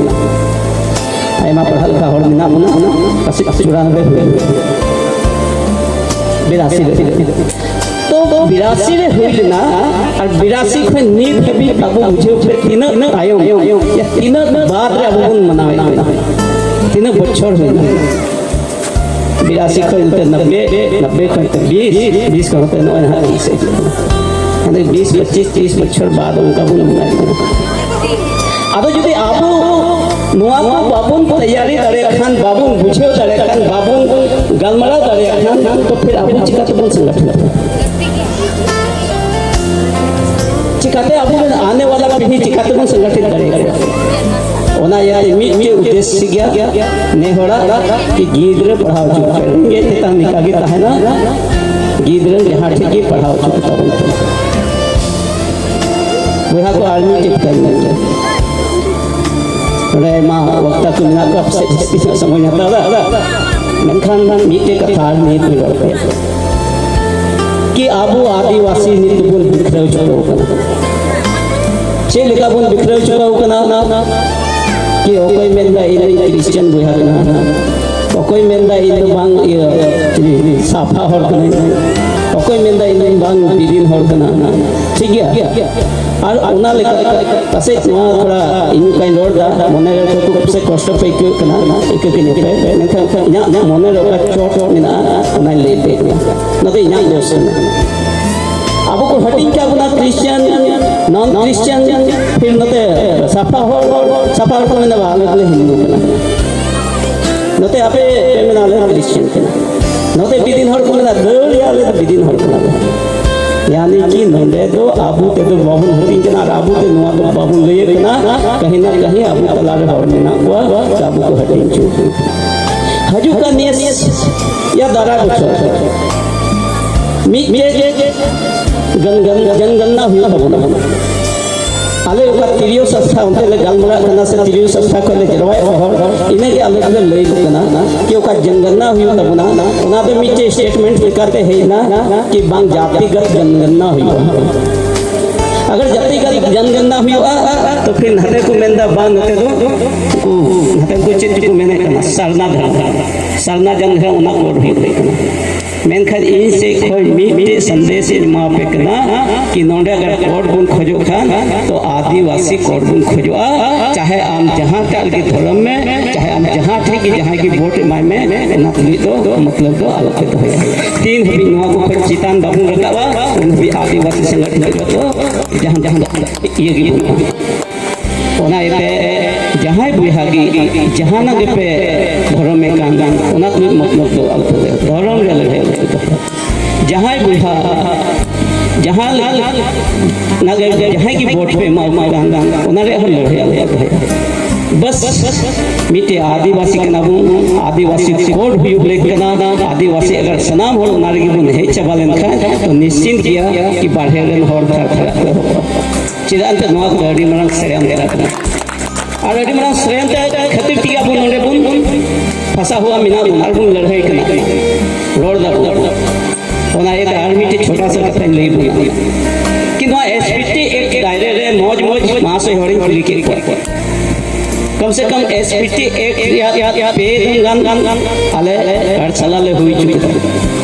ᱟᱭᱢᱟ ᱯᱟᱲᱦᱟᱜ ᱞᱮᱠᱟ ᱦᱚᱲ ᱢᱮᱱᱟᱜ ᱵᱚᱱᱟ, ᱯᱟᱥᱮᱡ ᱪᱩᱨᱟᱱᱚᱵᱵᱳᱭ ᱦᱩᱭ ᱞᱮᱱᱟ, ᱵᱤᱨᱟᱥᱤ ᱨᱮ᱾ ᱛᱚ ᱵᱤᱨᱟᱥᱤ ᱨᱮ ᱦᱩᱭ ᱞᱮᱱᱟ, ᱟᱨ ᱵᱤᱨᱟᱥᱤ ᱠᱷᱚᱱ ᱱᱤᱛ ᱦᱟᱹᱵᱤᱡ ᱟᱵᱚ ᱵᱩᱡᱷᱟᱹᱣ ᱯᱮ ᱛᱤᱱᱟᱹᱜ ᱛᱟᱭᱚᱢ, ᱛᱤᱱᱟᱹᱜ ᱵᱟᱫ ᱨᱮ ᱟᱵᱚ ᱵᱚᱱ ᱢᱟᱱᱟᱣᱮᱫ ᱠᱟᱱᱟ, ᱛᱤᱱᱟᱹᱜ ᱵᱚᱪᱷᱚᱨ ᱦᱩᱭᱱᱟ᱾ ᱵᱤᱨᱟᱥᱤ ᱠᱷᱚᱱ ᱱᱚᱛᱮ ᱱᱚᱵᱵᱮ, ᱱᱚᱵᱵᱮ ᱠᱷᱚᱱ ᱱᱚᱛᱮ ᱵᱤᱥ, ᱵᱤᱥ ᱠᱷᱚᱱ ᱱᱚᱛᱮ ᱱᱚᱜᱼᱚᱭ ᱱᱟᱦᱟᱜ ᱛᱤᱥ ᱦᱤᱡᱩᱜ ᱠᱟᱱᱟ᱾ ᱢᱟᱱᱮ ᱵᱤᱥ, ᱯᱚᱸᱪᱤᱥ, ᱛᱤᱥ ᱵᱚᱪᱷᱚᱨ ᱵᱟᱫ ᱚᱱᱠᱟ ᱵᱚᱱ ᱢᱟᱱᱟᱣᱮᱫ ᱠᱟᱱᱟ᱾ ᱟᱫᱚ ᱡᱩᱫᱤ ᱟᱵᱚ ᱱᱚᱣᱟ ᱠᱚ ᱵᱟᱵᱚᱱ ᱛᱮᱭᱟᱨᱤ ᱫᱟᱲᱮᱭᱟᱜ ᱠᱷᱟᱱ, ᱵᱟᱵᱚᱱ ᱵᱩᱡᱷᱟᱹᱣ ᱫᱟᱲᱮᱭᱟᱜ ᱠᱷᱟᱱ, ᱵᱟᱵᱚᱱ ᱜᱟᱞᱢᱟᱨᱟᱣ ᱫᱟᱲᱮᱭᱟᱜ ᱠᱷᱟᱱ, ᱛᱚ ᱯᱷᱤᱨ ᱟᱵᱚ ᱪᱤᱠᱟ ᱛᱮᱵᱚᱱ ᱥᱚᱝᱜᱚᱴᱷᱚᱱᱟ? ᱟᱵᱚ ᱨᱮᱱ ᱟᱱᱮ ᱣᱟᱞᱟ ᱯᱤᱲᱦᱤ ᱪᱤᱠᱟᱹ ᱛᱮᱵᱚᱱ ᱥᱚᱝᱜᱚᱴᱷᱤᱛ ᱫᱟᱲᱮᱭᱟᱜᱼᱟ? ᱚᱱᱟ ᱤᱭᱟᱹᱛᱮ ᱢᱤᱫᱴᱮᱡ ᱩᱫᱽᱫᱮᱥᱥᱚ ᱜᱮᱭᱟ ᱱᱮ ᱦᱚᱲᱟᱜ, ᱠᱤ ᱜᱤᱫᱽᱨᱟᱹ ᱯᱟᱲᱦᱟᱣ ᱦᱚᱪᱚ ᱠᱚ ᱯᱮ᱾ ᱨᱮᱸᱜᱮᱡ ᱛᱮᱛᱟᱝ ᱱᱤᱝᱠᱟ ᱜᱮ ᱛᱟᱦᱮᱱᱟ, ᱜᱤᱫᱽᱨᱟᱹ ᱡᱟᱦᱟᱸ ᱴᱷᱮᱡ ᱜᱮ ᱯᱟᱲᱦᱟᱣ ᱦᱚᱪᱚ ᱠᱚ ᱛᱟᱵᱚᱱ ᱯᱮ᱾ ᱵᱚᱭᱦᱟ ᱠᱚ, ᱟᱨ ᱢᱤᱫᱴᱮᱡ ᱠᱟᱛᱷᱟᱧ ᱢᱮᱱ ᱠᱮᱫᱟ᱾ ᱱᱚᱰᱮ ᱟᱭᱢᱟ ᱵᱚᱠᱛᱟ ᱠᱚ ᱢᱮᱱᱟᱜ ᱠᱚᱣᱟ, ᱯᱟᱥᱮᱡ ᱡᱟᱹᱥᱛᱤ ᱧᱚᱜ ᱥᱚᱢᱚᱭ ᱦᱟᱛᱟᱣ ᱫᱟ, ᱢᱮᱱᱠᱷᱟᱱ ᱢᱤᱫᱴᱮᱡ ᱠᱟᱛᱷᱟ ᱟᱨ ᱢᱤᱫ ᱨᱚᱲ ᱯᱮ, ᱠᱤ ᱟᱵᱚ ᱟᱹᱫᱤᱵᱟᱹᱥᱤ ᱱᱤᱛ ᱵᱚᱱ ᱵᱤᱠᱷᱨᱟᱹᱣ ᱪᱩᱠᱟᱹᱣ ᱠᱟᱱᱟ᱾ ᱪᱮᱫ ᱞᱮᱠᱟ ᱵᱚᱱ ᱵᱤᱠᱷᱨᱟᱹᱣ ᱪᱩᱠᱟᱹᱣ ᱠᱟᱱᱟ? ᱠᱤ ᱚᱠᱚᱭ ᱢᱮᱱᱫᱟ ᱤᱧ ᱫᱚ ᱠᱷᱨᱤᱥᱪᱟᱱ ᱵᱚᱭᱦᱟ ᱠᱟᱱᱟ, ᱚᱠᱚᱭ ᱢᱮᱱᱫᱟ ᱤᱧ ᱫᱚ ᱵᱟᱝ, ᱤᱭᱟᱹ, ᱪᱤᱞᱤ, ᱥᱟᱯᱷᱟ ᱦᱚᱲ ᱠᱟᱹᱱᱟᱹᱧ, ᱚᱠᱚᱭ ᱢᱮᱱᱫᱟ ᱤᱧ ᱫᱚ ᱵᱟᱝ ᱵᱤᱫᱤᱱ ᱦᱚᱲ ᱠᱟᱱᱟ᱾ ᱴᱷᱤᱠ ᱜᱮᱭᱟ? ᱟᱨ ᱚᱱᱟ ᱞᱮᱠᱟᱛᱮ ᱯᱟᱥᱮᱡ ᱱᱚᱣᱟ ᱛᱷᱚᱲᱟ ᱤᱧ ᱚᱱᱠᱟᱧ ᱨᱚᱲ ᱫᱟ, ᱢᱚᱱᱮ ᱨᱮ ᱠᱚ ᱯᱟᱥᱮᱡ ᱠᱚᱥᱴᱚ ᱯᱮ ᱟᱹᱭᱠᱟᱹᱣ ᱠᱟᱱᱟ, ᱟᱹᱭᱠᱟᱹᱣ ᱠᱟᱱᱟ ᱯᱮ, ᱢᱮᱱᱠᱷᱟᱱ ᱤᱧᱟᱹᱜ ᱢᱚᱱᱮ ᱨᱮ ᱚᱠᱟ ᱪᱚᱴ ᱢᱮᱱᱟᱜᱼᱟ, ᱚᱱᱟᱧ ᱞᱟᱹᱭ ᱯᱮ ᱠᱟᱱᱟ᱾ ᱚᱱᱟ ᱫᱚ ᱤᱧᱟᱹᱜ ᱫᱳᱥ ᱠᱟᱱᱟ᱾ ᱟᱵᱚ ᱠᱚ ᱦᱟᱹᱴᱤᱧ ᱠᱟᱜ ᱵᱚᱱᱟ, ᱠᱷᱨᱤᱥᱪᱟᱱ, ᱱᱚᱱ ᱠᱷᱨᱤᱥᱪᱟᱱ, ᱯᱷᱤᱨ ᱱᱚᱛᱮ ᱥᱟᱯᱷᱟ ᱦᱚᱲ, ᱥᱟᱯᱷᱟ ᱦᱚᱲ ᱠᱚ ᱢᱮᱱᱟ, "ᱵᱟ, ᱟᱞᱮ ᱫᱚᱞᱮ ᱦᱤᱱᱫᱩ ᱠᱟᱱᱟ᱾" ᱱᱚᱛᱮ ᱟᱯᱮ ᱯᱮ ᱢᱮᱱᱟ, "ᱟᱞᱮ ᱫᱚ ᱠᱷᱨᱤᱥᱪᱟᱱ ᱠᱟᱱᱟ᱾" ᱱᱚᱛᱮ ᱵᱤᱫᱤᱱ ᱦᱚᱲ ᱠᱚ ᱢᱮᱱᱟ, "ᱫᱟᱹᱲ ᱭᱟ, ᱟᱞᱮ ᱫᱚ ᱵᱤᱫᱤᱱ ᱦᱚᱲ ᱠᱟᱱᱟ ᱞᱮ᱾" ᱭᱟᱱᱤ ᱠᱤ ᱱᱚᱰᱮ ᱫᱚ ᱟᱵᱚ ᱛᱮᱫᱚ ᱵᱟᱵᱚᱱ ᱦᱟᱹᱴᱤᱧ ᱠᱟᱱᱟ ᱟᱨ ᱟᱵᱚ ᱛᱮ ᱱᱚᱣᱟ ᱫᱚ ᱵᱟᱵᱚᱱ ᱞᱟᱹᱭ ᱠᱟᱱᱟ, ᱠᱟᱹᱦᱤ ᱱᱟ ᱠᱟᱹᱦᱤ ᱟᱵᱚ ᱛᱟᱞᱟ ᱨᱮ ᱦᱚᱲ ᱢᱮᱱᱟᱜ ᱠᱚᱣᱟ, ᱟᱵᱚ ᱠᱚ ᱦᱟᱹᱴᱤᱧ ᱦᱚᱪᱚ ᱠᱟᱱᱟ᱾ ᱦᱤᱡᱩᱜ ᱠᱟᱱ ᱱᱮᱥ ᱭᱟ ᱫᱟᱨᱟᱭ ᱵᱚᱪᱷᱚᱨ ᱢᱤᱫᱴᱮᱡ ᱜᱟᱱ, ᱜᱟᱱ, ᱡᱚᱱᱜᱚᱱᱱᱟ ᱦᱩᱭᱩᱜ ᱛᱟᱵᱚᱱᱟ᱾ ᱟᱞᱮ ᱚᱠᱟ ᱛᱤᱨᱤᱭᱳ ᱥᱟᱥᱛᱷᱟ ᱚᱱᱛᱮ ᱞᱮ ᱜᱟᱞᱢᱟᱨᱟᱜ ᱠᱟᱱᱟ ᱥᱮ ᱛᱤᱨᱤᱭᱳ ᱥᱟᱥᱛᱷᱟ ᱠᱷᱚᱱ ᱞᱮ ᱡᱟᱨᱣᱟᱭᱮᱫ ᱠᱚ ᱦᱚᱲ, ᱤᱱᱟᱹᱜᱮ ᱟᱞᱮ ᱫᱚᱞᱮ ᱞᱟᱹᱭ ᱟᱠᱚ ᱠᱟᱱᱟ ᱠᱤ ᱚᱠᱟ ᱡᱚᱱᱜᱚᱱᱱᱟ ᱦᱩᱭᱩᱜ ᱛᱟᱵᱚᱱᱟ, ᱚᱱᱟ ᱫᱚ ᱢᱤᱫᱴᱮᱡ ᱥᱴᱮᱴᱢᱮᱱᱴ ᱞᱮᱠᱟᱛᱮ ᱦᱮᱡ ᱮᱱᱟ ᱠᱤ ᱵᱟᱝ ᱡᱟᱛᱤᱜᱚᱛ ᱡᱚᱱᱜᱚᱱᱱᱟ ᱦᱩᱭᱩᱜᱼᱟ᱾ ᱟᱜᱟᱨ ᱡᱟᱛᱤᱜᱚᱛ ᱡᱚᱱᱜᱚᱱᱱᱟ ᱦᱩᱭᱩᱜᱼᱟ ᱛᱚ ᱯᱷᱤᱨ ᱱᱟᱛᱮ ᱠᱚ ᱢᱮᱱᱫᱟ ᱵᱟᱝ, ᱱᱚᱛᱮ ᱫᱚ ᱩᱱᱠᱩ ᱱᱟᱛᱮ ᱩᱱᱠᱩ ᱪᱮᱫ ᱪᱚᱠᱚ ᱢᱮᱱᱮᱫ ᱠᱟᱱᱟ, ᱥᱟᱨᱱᱟ ᱫᱷᱚᱨᱚᱢ, ᱥᱟᱨᱱᱟ ᱡᱚᱱ ᱫᱷᱚᱨᱚᱢ ᱚᱱᱟ ᱠᱳᱰ ᱦᱩᱭᱩᱜ ᱠᱟᱱᱟ᱾ ᱢᱮᱱᱠᱷᱟᱱ ᱤᱧ ᱥᱮᱫ ᱠᱷᱚᱱ ᱢᱤᱫᱴᱮᱡ ᱥᱟᱸᱫᱮᱥ ᱤᱧ ᱮᱢᱟ ᱯᱮ ᱠᱟᱱᱟ ᱠᱤ ᱱᱚᱰᱮ ᱟᱜᱟᱨ ᱠᱳᱰ ᱵᱚᱱ ᱠᱷᱚᱡᱚᱜ ᱠᱷᱟᱱ ᱛᱚ ᱟᱹᱫᱤᱵᱟᱹᱥᱤ ᱠᱳᱰ ᱵᱚᱱ ᱠᱷᱚᱡᱚᱜᱼᱟ᱾ ᱪᱟᱦᱮ ᱟᱢ ᱡᱟᱦᱟᱸᱴᱟᱜ ᱨᱮᱜᱮ ᱫᱷᱚᱨᱚᱢ ᱢᱮ, ᱪᱟᱦᱮ ᱟᱢ ᱡᱟᱦᱟᱸ ᱴᱷᱮᱡ ᱜᱮ ᱡᱟᱦᱟᱸᱭ ᱜᱮ ᱵᱷᱳᱴ ᱮᱢᱟᱭ ᱢᱮ, ᱚᱱᱟ ᱛᱩᱞᱩᱡ ᱫᱚ ᱢᱚᱛᱞᱚᱵ ᱫᱚ ᱟᱞᱚᱯᱮ ᱫᱚᱦᱚᱭᱟ᱾ ᱛᱤᱱ ᱦᱟᱹᱵᱤᱡ ᱱᱚᱣᱟ ᱠᱚ ᱠᱷᱚᱡ ᱪᱮᱛᱟᱱ ᱵᱟᱵᱚᱱ ᱨᱟᱠᱟᱵᱟ, ᱩᱱ ᱦᱟᱹᱵᱤᱡ ᱟᱹᱫᱤᱵᱟᱹᱥᱤ ᱥᱚᱝᱜᱚᱴᱷᱚᱱ ᱫᱚ ᱡᱟᱦᱟᱸ ᱡᱟᱦᱟᱸ ᱤᱭᱟᱹ ᱜᱮ ᱵᱟᱹᱱᱩᱜᱼᱟ᱾ ᱚᱱᱟ ᱤᱭᱟᱹᱛᱮ ᱡᱟᱦᱟᱸᱭ ᱵᱚᱭᱦᱟ ᱜᱮ ᱡᱟᱦᱟᱱᱟᱜ ᱜᱮᱯᱮ ᱫᱷᱚᱨᱚᱢᱮ ᱠᱟᱱ, ᱚᱱᱟ ᱠᱚ ᱢᱚᱛᱞᱚᱵ ᱫᱚ ᱟᱞᱚᱯᱮ ᱫᱚᱦᱚᱭᱟ᱾ ᱫᱷᱚᱨᱚᱢ ᱨᱮ ᱞᱟᱹᱲᱦᱟᱹᱭ ᱟᱞᱚᱯᱮ ᱫᱚᱦᱚᱭᱟ᱾ ᱡᱟᱦᱟᱸᱭ ᱵᱚᱭᱦᱟ ᱡᱟᱦᱟᱸ ᱞᱮᱠᱟ ᱡᱟᱦᱟᱸᱭ ᱜᱮ ᱵᱷᱳᱴ ᱯᱮ ᱮᱢᱟ ᱠᱚ ᱠᱟᱱ, ᱚᱱᱟ ᱨᱮᱭᱟᱜ ᱦᱚᱸ ᱞᱟᱹᱲᱦᱟᱹᱭ ᱟᱞᱮᱭᱟᱜ ᱛᱟᱦᱮᱸ᱾ ᱵᱟᱥ ᱢᱤᱫᱴᱮᱡ ᱟᱹᱫᱤᱵᱟᱹᱥᱤ ᱠᱟᱱᱟ ᱵᱚᱱ, ᱟᱹᱫᱤᱵᱟᱹᱥᱤ ᱠᱳᱰ ᱦᱩᱭᱩᱜ ᱞᱮᱠ ᱠᱟᱱᱟ᱾ ᱟᱹᱫᱤᱵᱟᱹᱥᱤ ᱟᱜᱟᱨ ᱥᱟᱱᱟᱢ ᱦᱚᱲ ᱚᱱᱟ ᱨᱮᱜᱮ ᱵᱚᱱ ᱦᱮᱡ ᱪᱟᱵᱟ ᱞᱮᱱᱠᱷᱟᱱ, ᱛᱚ ᱱᱤᱥᱪᱤᱛ ᱜᱮᱭᱟ ᱠᱤ ᱵᱟᱨᱦᱮ ᱨᱮᱱ ᱦᱚᱲ ᱛᱷᱟᱨ ᱛᱷᱟᱨᱟᱜ ᱠᱚ ᱮᱦᱚᱵᱚᱜᱼᱟ᱾ ᱪᱮᱫᱟᱜ ᱮᱱᱛᱮ ᱱᱚᱣᱟ ᱠᱚᱫᱚ ᱟᱹᱰᱤ ᱢᱟᱨᱟᱝ ᱥᱟᱭᱟᱢ ᱫᱷᱟᱨᱟ ᱠᱟᱱᱟ᱾ ᱟᱨ ᱟᱹᱰᱤ ᱢᱟᱨᱟᱝ ᱥᱟᱭᱟᱢ ᱛᱮ ᱠᱷᱟᱹᱛᱤᱨ ᱛᱮᱜᱮ ᱟᱵᱚ ᱱᱚᱰᱮ ᱵᱚᱱ ᱯᱷᱟᱥᱟ ᱦᱩᱭᱟ ᱢᱮᱱᱟᱜ ᱵᱚᱱᱟ ᱟᱨ ᱵᱚᱱ ᱞᱟᱹᱲᱦᱟᱹᱭ ᱠᱟᱱᱟ, ᱨᱚᱲ ᱫᱟᱵᱚᱱ᱾ ᱚᱱᱟ ᱤᱭᱟᱹᱛᱮ ᱟᱨ ᱢᱤᱫᱴᱮᱡ ᱪᱷᱳᱴᱟ ᱥᱟ ᱠᱟᱛᱷᱟᱧ ᱞᱟᱹᱭ ᱵᱚᱱᱟ ᱠᱤ ᱱᱚᱣᱟ ᱮᱥ ᱯᱤ ᱴᱤ ᱮᱠᱴ ᱫᱟᱭᱨᱮ ᱨᱮ ᱢᱚᱡᱽ ᱢᱚᱡᱽ ᱢᱟᱦᱟᱥᱚᱭ ᱦᱚᱲᱤᱧ ᱠᱩᱞᱤ ᱠᱮᱫ ᱠᱚᱣᱟ᱾ ᱠᱚᱢ ᱥᱮ ᱠᱚᱢ ᱮᱥ ᱯᱤ ᱴᱤ ᱮᱠᱴ ᱨᱮᱭᱟᱜ ᱯᱮ ᱫᱚᱢ ᱜᱟᱱ ᱟᱞᱮ ᱠᱟᱨᱥᱟᱞᱟ ᱞᱮ ᱦᱩᱭ ᱦᱚᱪᱚ ᱠᱮᱫᱟ᱾